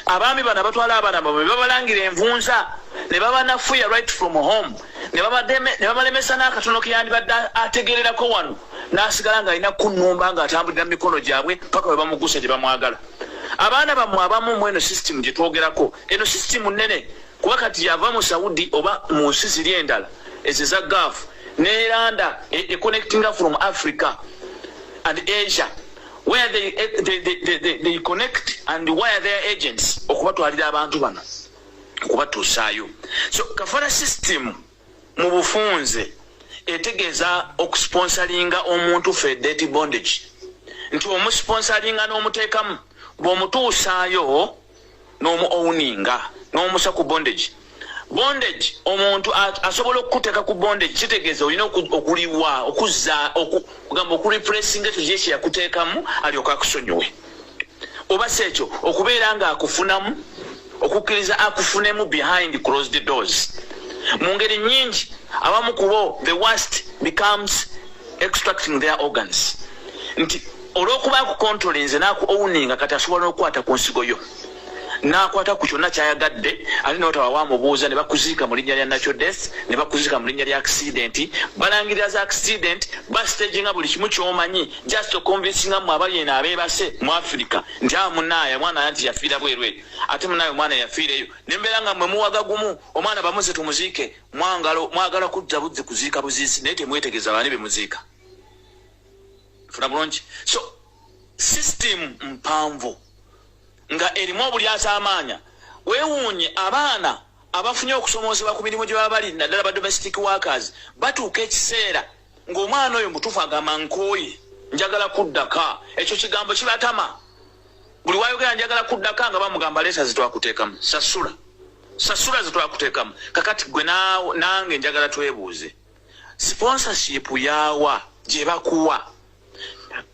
Abaami bano abatwala abaana bamwe babalangira envunza ne babanafuya right from home, ne babalemesa n'akatono keyandibadde ategererako wano, n'asigala ng'alina kunnumba ng'atambulira mu mikono gyabwe paka we bamugusa gye bamwagala. Abaana bammwe abamu mu eno system gye twogerako, eno system nnene, kuba kati yava mu Saudi oba mu nsi ziri endala ezo eza Gulf neranda econnectinga from Africa and Asia, where they connect and wire their agents okubatwalira abantu bano. Okubatuusaayo. So kafala system mu bufunze etegeeza okusponsoringa omuntu for debt bondage, nti omusponsoringa n'omuteekamu, bw'omutuusaayo n'omu owninga n'omusa ku bondage. Bondage, omuntu asobola okukuteeka ku bondage, kitegeeza olina okuliwa, okuzza, okugamba okureplacinga ekyo kye kyeyakuteekamu, alyoke akusonyiwe. Oba si ekyo, okubeera nga akufunamu, okukkiriza akufunemu behind closed doors. Mu ngeri nyingi, abamu kubo, the worst becomes extracting their organs, nti olw'okuba akucontrolinze n'aku owninga, kati asobola n'okukwata ku nsigo yo, n'akwata ku kyonna kyayagadde, ate notaba wamubuuza, ne bakuziika mu linnya lya natural death, ne bakuziika mu linnya lya accident, balangirira za accident, bastaginga buli kimu kyomanyi, just oconvincinga mu abali eno abeebase mu Africa nti aa munaaya omwana nti yafiira bweru eyo, ate munaaya omwana yafiira eyo. Nembeera nga mwe muwaga gumu, omwana bamuze tumuziike, mwagala kudda buzzi kuziika buziisi, naye temwetegeeza bani bemuziika. Funa bulungi. So system mpanvu nga erimu obulyazaamaanya. Weewuunye abaana abafunye okusomoozebwa ku mirimu gye baba bali, naddala ba domestic workers, batuuka ekiseera ng'omwana oyo mutuufu agamba, "Nkooye, njagala kuddaka." Ekyo kigambo kibatama. Buli wayogera "njagala kuddaka", nga bamugamba, "Leeta zetwakuteekamu, sasula, sasula zetwakuteekamu." Kakati gwe nange njagala twebuuze, sponsorship yaawa gye bakuwa?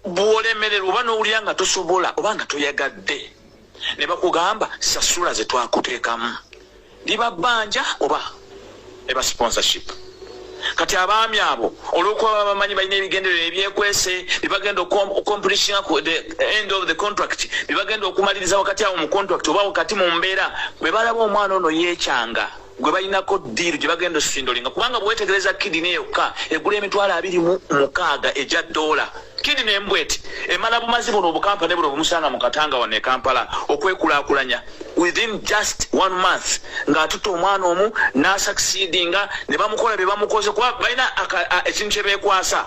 Bw'olemererwa oba n'owulira nga tosobola oba nga toyagadde, ne bakugamba, "Sasula zetwakuteekamu," liba bbanja oba eba sponsorship? Kati abaami abo, olwokuba baba bamanyi balina ebigendererwa ebyekwese byebagenda okucompletinga ku the end of the contract, byebagenda okumaliriza wakati awo mu contract oba wakati mu mbeera, bwe balaba omwana ono yeekyanga gwe balinako deal gye bagenda oswindlinga, kubanga bwewetegereza kidney yokka egula 26,000 egya dola. Kidney embweti emala bumazi buno obukampani buno bumusanga mu Katanga wano e Kampala okwekulaakulanya within just one month, ng'atutte omwana omu n'asucceedinga ne bamukola bye bamukoze, kuba balina ekintu kye beekwasa,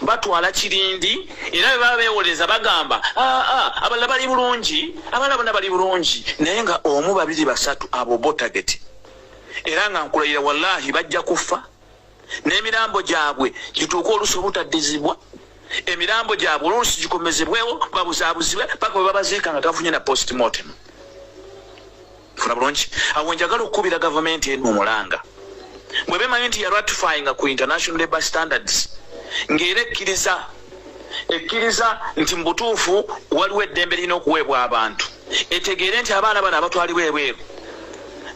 batwala kirindi. Era bwe baba beewolereza bagamba, "Aa, abalala bali bulungi, abalala bonna bali bulungi," naye nga omu, babiri, basatu abo bo target. Era nga nkulayira, wallahi, bajja kufa n'emirambo gyabwe gituuke oluusi obutaddizibwa, emirambo gyabwe oluusi gikomezebwewo, babuzaabuzibwe paka bwe babaziika nga tafunye na postmortem. Funa bulungi. Awo njagala okukubira gavumenti eno omulanga, bwe bemanyi nti yaratifyinga ku international labor standards, ng'era ekkiriza nti mu butuufu waliwo eddembe lirina okuweebwa abantu, etegeere nti abaana bano abatwalibwa ebweru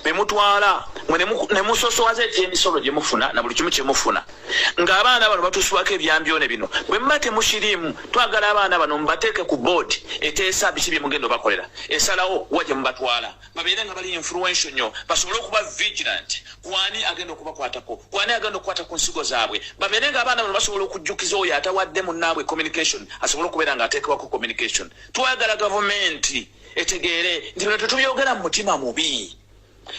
bemutwala mwe ne musosowaza ekyemisolo gye mufuna na buli kimu kyemufuna, ng'abaana bano batuusibwako ebyambyone bino. Bwe muba temushiriimu, twagala abaana bano mubateeke ku board eteesa biki bye mugenda obakolera, esalawo wa gye mubatwala, babeere nga bali influential nnyo, basobole okuba vigilant kwani agenda okubakwatako, kwani agenda okukwata ku nsigo zaabwe. Babeere nga abaana bano basobola okujjukiza oyo atawadde munnaabwe communication, asobole okubeera ng'ateekebwako communication. Twagala gavumenti etegeere nti bino tetubyogera mu mutima mubi.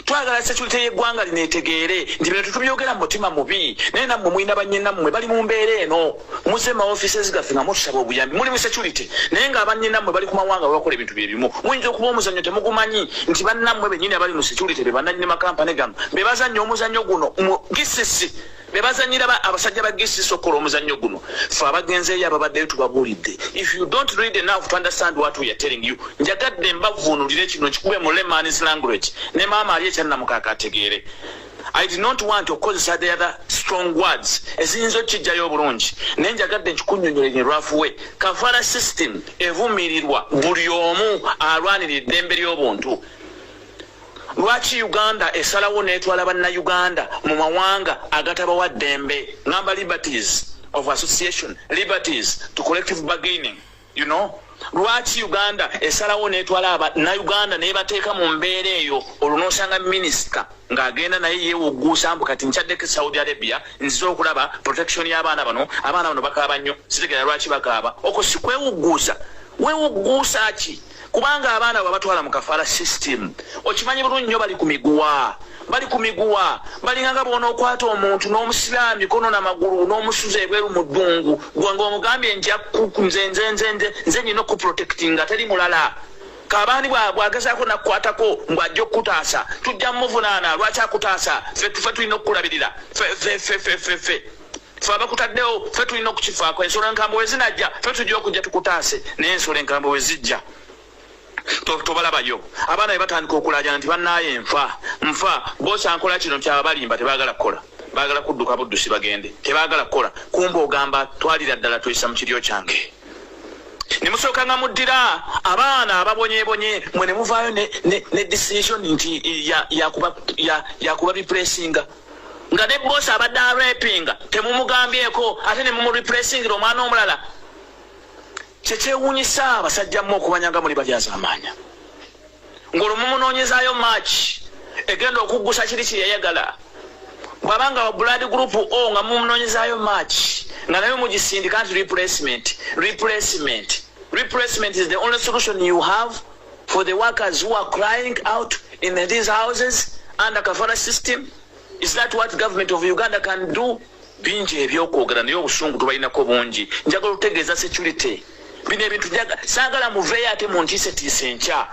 Twagala security y'eggwanga lino etegeere nti bino tetubyogera mu mutima mubi, naye nammwe mulina bannyinammwe bali mu mbeera eno. Muze ma offices gaffe nga mutusaba obuyambi, muli mu security, naye nga abannyinammwe bali ku mawanga babakola ebintu bye bimu. Muyinza okuba omuzannyo temugumanyi nti bannammwe bennyini abali mu security be bannannyini makampani gano, be bazannya omuzannyo guno mu gisisi, be bazanyira abasajja ba gisisi okukola omuzannyo guno. Fe abagenzeeyo, ababaddeyo, tubabuulidde. If you don't read enough to understand what we are telling you, njagadde mbavuunulire kino, nkikube mu layman's language, ne maama ali ekyannamukaaka ategeere. I did not want okukozesa the other strong words eziyinza okukijjayo obulungi, naye njagadde nkikunnyonnyole lwafuwe. Kafala system evumirirwa buli omu alwanira eddembe ly'obuntu. Lwaki Uganda esalawo netwala Bannayuganda mu mawanga agatabawa ddembe, ngamba liberties of association, liberties to collective bargaining? Lwaki Uganda esalawo netwala Bannayuganda nebateeka mu mbeera eyo? Olwo nosanga minisita ng'agenda naye yeewugguusa mbu, "Kati nkyaddeko Saudi Arabia, nzize okulaba protection y'abaana bano, abaana bano bakaaba nnyo, sitegera lwaki bakaaba." Okwo si kwewugguusa? Weewugguusa ki? Kubanga abaana bwe batwala mu kafala system, okimanyi bulungi nnyo bali ku miguwa, bali ku miguwa. Balinganga bw'onookwata omuntu n'omusibya mikono n'amagulu n'omusuza ebweru mu ddungu, gwe ng'omugambye, "Nja nze nze nze nze nze nina okuprotectinga, teri mulala." Kabani bw'agezaako nakukwatako ng'ajja okukutaasa, tujja mmuvunaana lwaki akutaasa? Ffe tufe tulina okukulabirira, ffe ffe ffe ffe ffe ffe abakutaddewo, ffe tulina okukifaako. Ensolo enkambwe we zinajja, ffe tujja okujja tukutaase, naye ensolo enkambwe we zijja tobalabayo. Abaana be batandika okulaajana nti bannaaye nfa nfa, boosa nkola kino nti ababalimba tebaagala kukola, baagala kudduka buddusi bagende, tebaagala kukola. Kumba ogamba twalira ddala tweyisa mu kiryo kyange. Ne musooka nga muddira abaana ababonyebonye mwe ne muvaayo ne decision nti yakuba repressinga, nga ne boss abadde arapinga temumugambyeko, ate ne mumurepressingira omwana omulala. Kyekyewuunyisa abasajja mmwe okumanya nga muli balyazaamaanya, ng'olwo mumunoonyezaayo match egenda okuggusa kiri kye yayagala. Bw'abanga wa blood group O nga mumunoonyezaayo match nga nayo mugisindika nti replacement, replacement, replacement is the only solution you have for the workers who are crying out in these houses under kafala system. Is that what government of Uganda can do? Bingi ebyokwogera naye obusungu tubalinako bungi. Njagala okutegeeza security bino ebintu saagala muveeyo ate muntiisetiise enkya,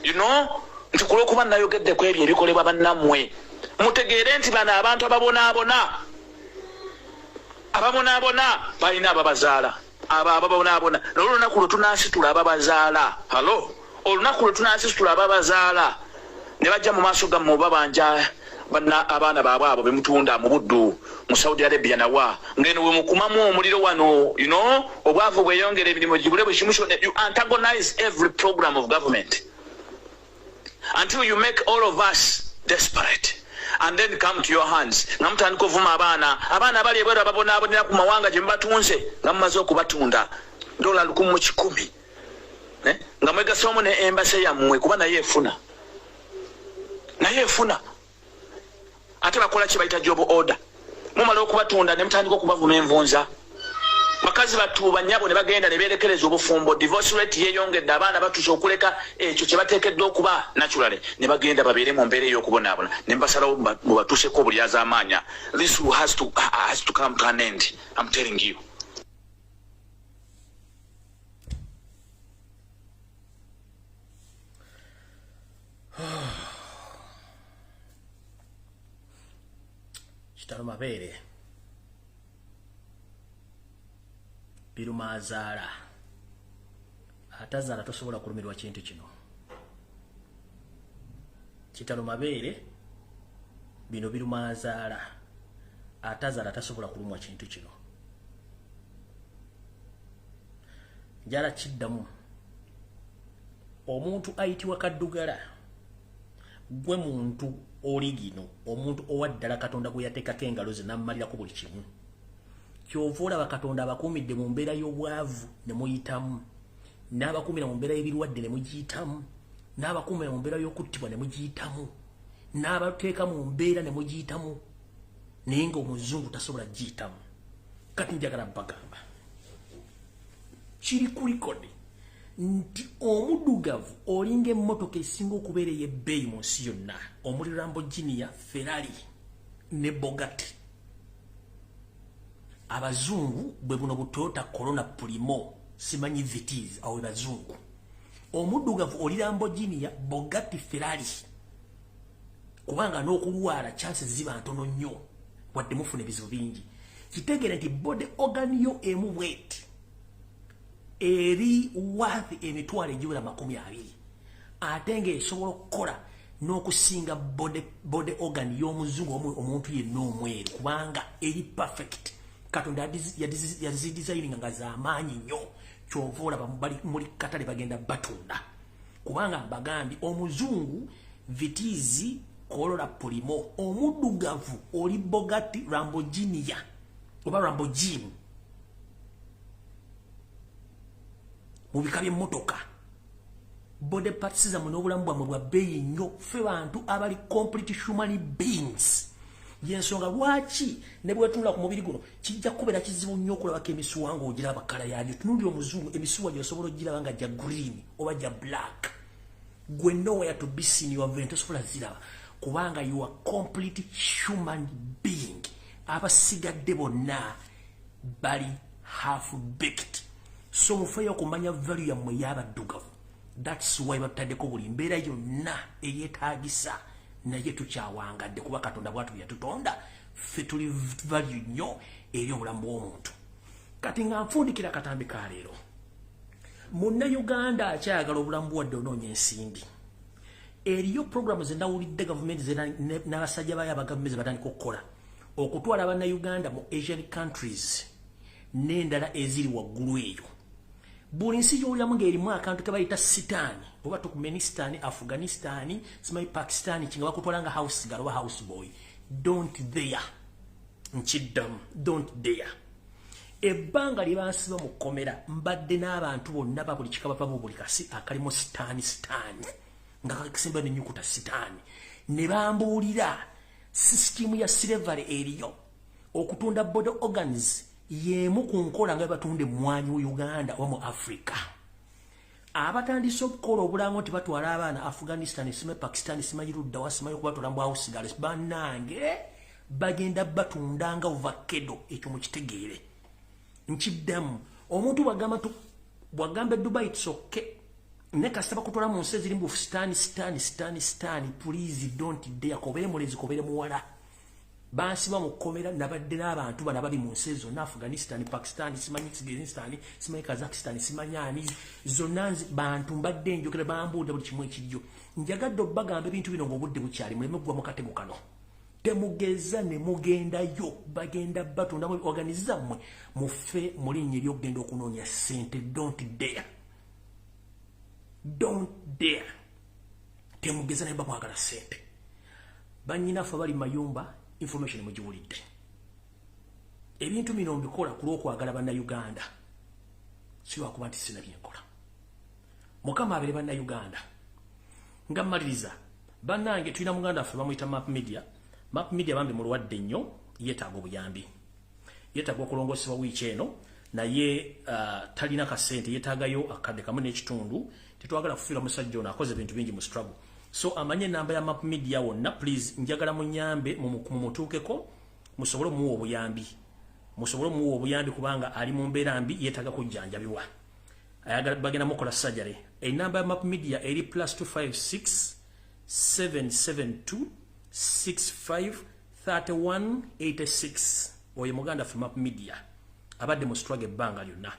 you know, nti kulwokuba nayogeddeko ebyo ebikolebwa bannammwe. Mutegeere nti bano abantu ababonaabona ababonaabona balina ababazaala, abo ababonaabona. Naye olunaku lwe tunaasitula ababazaala, halo, olunaku lwe tunaasitula ababazaala ne bajja mu maaso gammwe babanja banna abaana baabwe abo bemutunda mu buddu mu Saudi Arabia nawa, ngeno we mukumamu omuliro wano, you know, obwavu bweyongera, emirimu gibule buli kimu kyonna. You antagonize every program of government until you make all of us desperate and then come to your hands nga mutandika ovuma abaana, abaana abali ebweru ababonaabonera ku mawanga gye mubatunze, nga mumaze okubatunda $1,100, nga mwegasamu ne embassy yammwe, kuba naye efuna, naye efuna. Ate bakola kye bayita job order. Mumala okubatunda ne mutandika okubavuma envunza. Bakazi batuuba nnyabo ne bagenda ne beerekereza obufumbo, divorce rate yeeyongedde, abaana batuuse okuleka ekyo kye bateekeddwa okuba naturally ne bagenda babeere mu mbeera ey'okubonaabona, ne mbasalawo mubatuuseko obulyazaamaanya. This has to come to an end, I'm telling you. Kitalo mabeere biruma azaala, atazaala tosobola kulumirwa kintu kino. Kitalo mabeere bino biruma azaala, atazaala tasobola kulumwa kintu kino. Njala kiddamu, omuntu ayitibwa kaddugala gwe muntu oligino, omuntu owaddala Katonda gwe yateekako engalo ze n'ammalirako buli kimu. Kyova olaba Katonda abakuumidde mu mbeera y'obwavu ne muyitamu, n'abakuumira mu mbeera y'ebirwadde ne mugiyitamu, n'abakuumira mu mbeera y'okuttibwa ne mugiyitamu, n'abateeka mu mbeera ne mugiyitamu, naye ng'omuzungu tasobola giyitamu. Kati njagala mbagamba kiri ku likodi nti omuddugavu olinga emmotoka esinga okubeera ey'ebbeeyi mu nsi yonna, omuli Lamborghini, Ferrari ne Bugatti. Abazungu bwe buno bu Toyota Corona, Primo, simanyi Vitz, awo bazungu. Omuddugavu oli Lamborghini, Bugatti, Ferrari, kubanga n'okulwala chances ziba ntono nnyo wadde mufuna ebizibu bingi. Kitegeere nti body organ yo emu bweti eri worth emitwalo egiwera 20, ate ng'esobola okukola n'okusinga body organ y'omuzungu omuntu yenna omweru, kubanga eri perfect. Katonda yazidesigninga nga z'amaanyi nnyo. Kyova olaba muli katale bagenda batunda, kubanga mbagambye omuzungu Vitz, Corolla, Primo, omuddugavu oli Bugatti, Lamborghini oba Lamborghini mu bika by'emmotoka. Body parts zammwe n'obulamu bwammwe bwa bbeeyi nnyo. Ffe bantu abali complete human beings, yensonga lwaki ne bwetunula ku mubiri guno kijja kubeera kizibu nnyo okulabako emisuwa ng'ogiraba kkala yabyo. Tunuulira omuzungu, emisuwa gy'osobola ogiraba nga gya green oba gya black, gwe nowhere to be seen, you are tosobola ziraba, kubanga you are complete human being. Abasigadde bonna bali half baked. So mufeeyo okumanya value yammwe ey'abaddugavu. That's why batutaddeko buli mbeera yonna eyeetaagisa, naye tukyawangadde kuba Katonda bwatu yatutonda. Ffe tuli value nnyo eri obulamu bw'omuntu. Kati nga nfundikira katambi ka leero, Munnayuganda akyayagala obulamu bwadde onoonya ensimbi, eriyo programu zenawulidde gavumenti n'abasajja bayo abagavumenti ze batandika okukola okutwala Bannayuganda mu Asian countries n'endala eziri waggulu eyo. Buli nsi gy'owuliramu ng'erimu akantu ke bayita sitaani, oba Turkmenistan, Afghanistan, simanyi Pakistan, kinga bakutwala nga house girl oba house boy, don't dare. Nkiddamu, don't dare. Ebbanga lye bansiba mu kkomera, mbadde n'abantu bonna ba buli kika, bava buli kasi akalimu sitaani, sitaani nga kakisimba nenyukuta sitaani, ne bambuulira sisitimu ya slavery eriyo. Okutunda body organs y'emu ku nkola nga batunda emmwanyi mu Uganda oba mu Africa. Abatandise okukola obulango nti batwala abaana Afghanistan, simanyi Pakistan, simanyi luddawa, simanyi okubatwala mu house girls, bannange, bagenda batunda nga ovakkedo. Ekyo mukitegeere. Nkiddamu, omuntu bwagamba bwagamba Dubai tsokke, ne kasita bakutwala mu nsi eziri mu sitaani, sitaani, sitaani, sitaani, please don't dare. Kobeere mulenzi, kobeere muwala, bansiba mu kkomera, nabadde n'abantu bano abali mu nsi zonna, Afghanistan, Pakistan, simanyi Kyrgyzstan, simanyi Kazakhstan, simanyi ani, zonna bantu mbadde njogera, bambuulira buli kimu ekijjo. Njagadde obbagamba ebintu bino ng'obudde bukyali, muleme kugwa mu katego kano. Temugeza ne mugendayo, bagenda batunda organs zammwe mufe mu linnya eryokugenda okunoonya ssente. Don't dare, don't dare. Temugeza naye bamwagala ssente. Bannyinaffe bali mayumba, information mugiwulidde. Ebintu bino mbikola ku lw'okwagala Bannayuganda, si lwakuba nti sina byenkola. Mukama abeere Bannayuganda. Nga mmaliriza, bannange, tulina muganda waffe bamuyita Map Media. Map Media bambi mulwadde nnyo, yeetaaga obuyambi, yeetaaga okulongoosebwa wiiki eno, naye talina kasente, yeetaagayo akadde kamu n'ekitundu. Tetwagala kufiirwa musajja ono, akoze ebintu bingi mu struggle. So amanye enamba ya Map Media wonna, please njagala munyambe mumutuukeko, musobole omuwa obuyambi, musobole omuwa obuyambi kubanga ali mu mbeera mbi, yeetaaga kujjanjabibwa, bagenda mukola surgery. Enamba ya Map Media eri +256 772 65 31 86. Oyo muganda ffe Map Media abadde mu struggle ebbanga lyonna,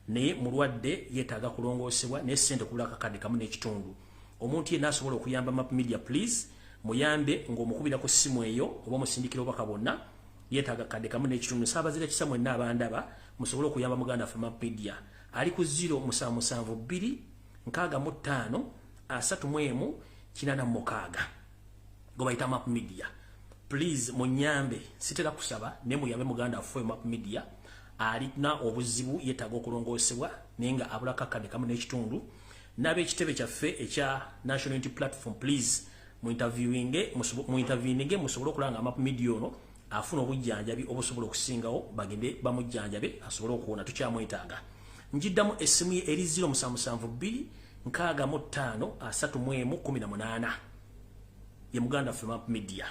naye mulwadde, yeetaaga kulongoosebwa, naye sente kubula akakadde kamu n'ekitundu. Omuntu yenna asobola okuyamba Map Media, please muyambe ng'omukubira ku ssimu eyo oba omusindikira obubaka bwonna. Yeetaaga kadde kamu n'ekitundu. Saabazira kisa mwenna abandaba musobole okuyamba muganda waffe Map Media. Ali ku 0772 65 31 86, gwe bayita Map Media. Please munyambe, sitera kusaba, ne muyambe muganda waffe Map Media, alina obuzibu, yeetaaga okulongoosebwa, naye nga abulako akadde kamu n'ekitundu. N'ab'ekitebe kyaffe ekya National Unity Platform, please muinterviewinge musobole okulaba nga Map Media ono afuna obujjanjabi obusobola okusingawo, bagende bamujjanjabe asobole okuwona, tukyamwetaaga. Njiddamu, essimu ye eri 0772 65 31 18. Ye muganda waffe Map Media,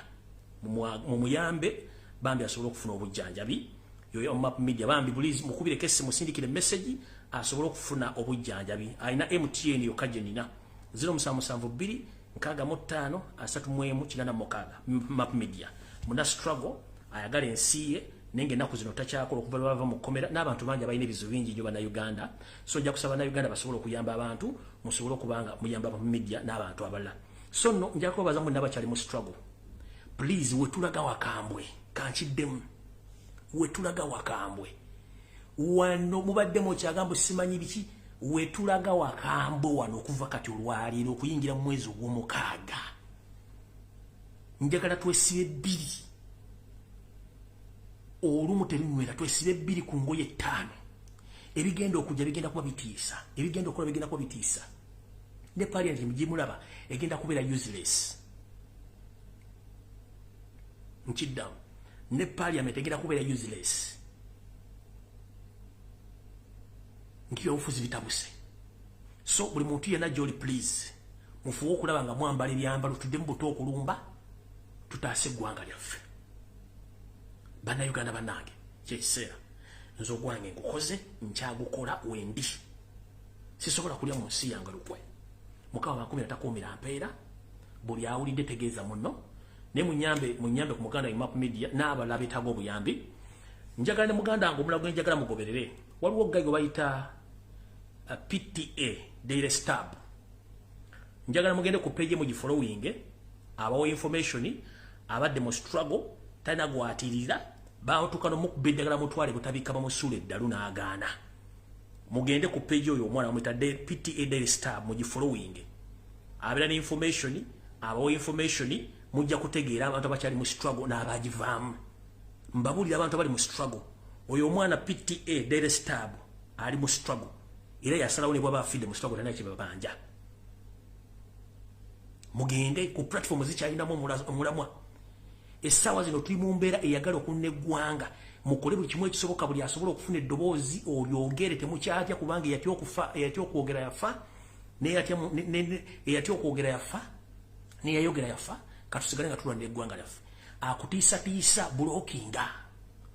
mumuyambe bambi asobole okufuna obujjanjabi. Yoyo Map Media, bambi please mukubireko essimu, musindikire message asobole okufuna obujjanjabi. Alina MTN yokka gye nina, 0772 65 31 86. Map Media muna struggle, ayagala ensi ye, naye ennaku zino takyakola okuva lwava mu kkomera, n'abantu bangi abalina ebizibu bingi nnyo Bannayuganda. So nja kusaba Bannayuganda basobole okuyamba abantu, musobole okubanga muyamba mu media n'abantu abalala. So nno nja kubabaza mwenna abakyali mu struggle, please, wetulaga wakambwe. Kankiddemu, wetulaga wakambwe. Wano mubadde mukyagambo simanyi biki, wetulaga wakambwe wano. Okuva kati olwaleero okuyingira mu mwezi ogw'omukaaga, njagala twesibe bbiri, olumu terunywera, twesibe bbiri ku ngoye ttaano. Ebigenda okujja bigenda kuba bitiisa, ebigenda okukola bigenda kuba bitiisa. Ne parliament mugimulaba egenda kubeera useless. Nkiddamu, ne parliament egenda kubeera useless nti ebyobufuzi bitabuse. So buli muntu yenna gyoli, please mufuwe okulaba nga mwambala ebyambalo, tuddemu buto okulumba, tutaase eggwanga lyaffe. Bannayuganda bannange, kyekiseera. Nze ogwange ngukoze, nkyagukola, wendi sisobola kulya mu nsi yange lukwe. Mukama bakumira takuumira mpeera. Buli awulidde tegeeza munno, naye munyambe, munyambe ku muganda Map Media n'abalala beetaaga obuyambi. Njagala ne muganda wange omulala gwe njagala mugoberere, waliwo guy gwe bayita PTA Daily Stab. Njagala mugende ku page mugifollowing, abawo information. Abadde mu struggle, talina gwatirira, batuuka nomukuba eddagala mutwale butabika, bamusuula eddalu n'agaana. Mugende ku page oyo omwana bamuyita PTA Daily Star, mugifollowing. Abeera ne information, abawo information. Mujja kutegeera abantu abakyali mu struggle n'abagivaamu. Mbabuulira, abantu abali mu struggle, oyo omwana PTA Daily Star ali mu struggle era yasalawo ne bwaba afidde mu struggle talina kyebabanja. Mugende ku platform zikyalinamu omulamwa. Essaawa zino tuli mu mbeera eyagala okunna eggwanga. Mukole buli kimu ekisoboka, buli asobola okufuna eddoboozi olyogere, temukyatya, kubanga eyatya okufa, eyatya okwogera yafa, eyatya okwogera yafa, neyayogera yafa. Katusigale nga tulwanira eggwanga lyaffe. Akutiisatiisa, blockinga.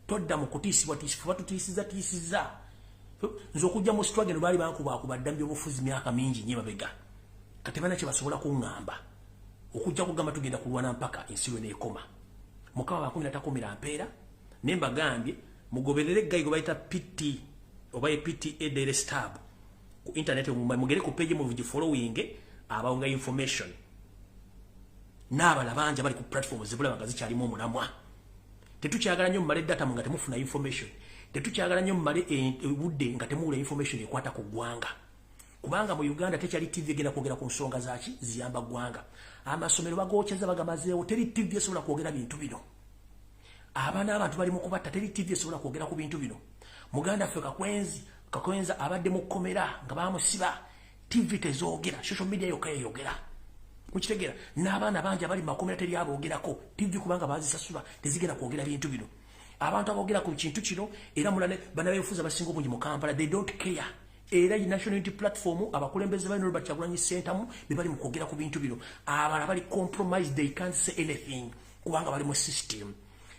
Todda mu kutiisibwa tiisibwa, tutiisiza tiisiza. Nze okujja mu struggle baali bankubakuba dda mu byobufuzi myaka mingi nnyo emabega. Kati balina kye basobola kuŋŋamba okujja kugamba tugenda kulwana mpaka ensi lwe neekoma. Mukama bakumira takumira mpeera. Naye mbagambye mugoberere guy gwe bayita PT oba ye PTA Daily Stab ku internet, mugere ku page mugifollowing, abawonga information n'abalala bangi abali ku platform zibulaba nga zikyalimu omulamwa. Tetukyagala nnyo mumale data nga temufuna information. Tetukyagala nnyo mumale budde nga temuwula information ekwata ku ggwanga, kubanga mu Uganda tekyali TV egenda kwogera ku nsonga zaki ziyamba ggwanga. Amasomero bagokyeza, bagamazeewo, teri TV esobola kwogera bintu bino. Abaana abantu bali mu kubatta, teri TV esobola kwogera ku bintu bino. Muganda ffe Kakwenzi, Kakwenza abadde mu kkomera nga bamusiba, TV tezoogera, social media yokka yeyogera. Mukitegeera? N'abaana bangi abali mu makomera teri aboogerako. TV kubanga bazisasula tezigenda kwogera bintu bino. Abantu aboogera ku kintu kino era mulane bannabyabufuzi abasinga obungi mu Kampala, they don't care. Era National Unity Platform, abakulembeze balina Robert Kyagulanyi Ssentamu be bali mu kwogera ku bintu bino. Abalala bali compromise, they can't say anything kubanga bali mu system.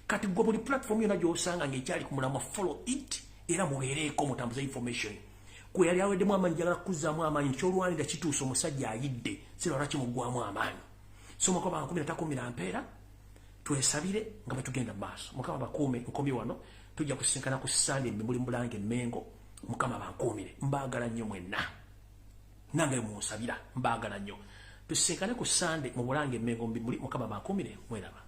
Kati gwe buli platform yonna gy'osanga ng'ekyali ku mulamwa, follow it era mubeereeko mutambuze information. Kwe yali aweddemu amaanyi, njagala kuzzaamu amaanyi. Kyolwanira kituusa, omusajja ayidde, sirwala kimuggwamu amaanyi. So Mukama bankumira takumira mpeera. Twesabire nga bwe tugenda mu maaso. Mukama bakuume. Nkomye wano, tujja kusinkana ku Sande muli Mulange Emmengo. Mukama bankuumire, mbaagala nnyo mwenna, nange munsabira, mbaagala nnyo. Tusinkane ku Sande mu Bulange Emmengo muli. Mukama bankuumire, mweraba.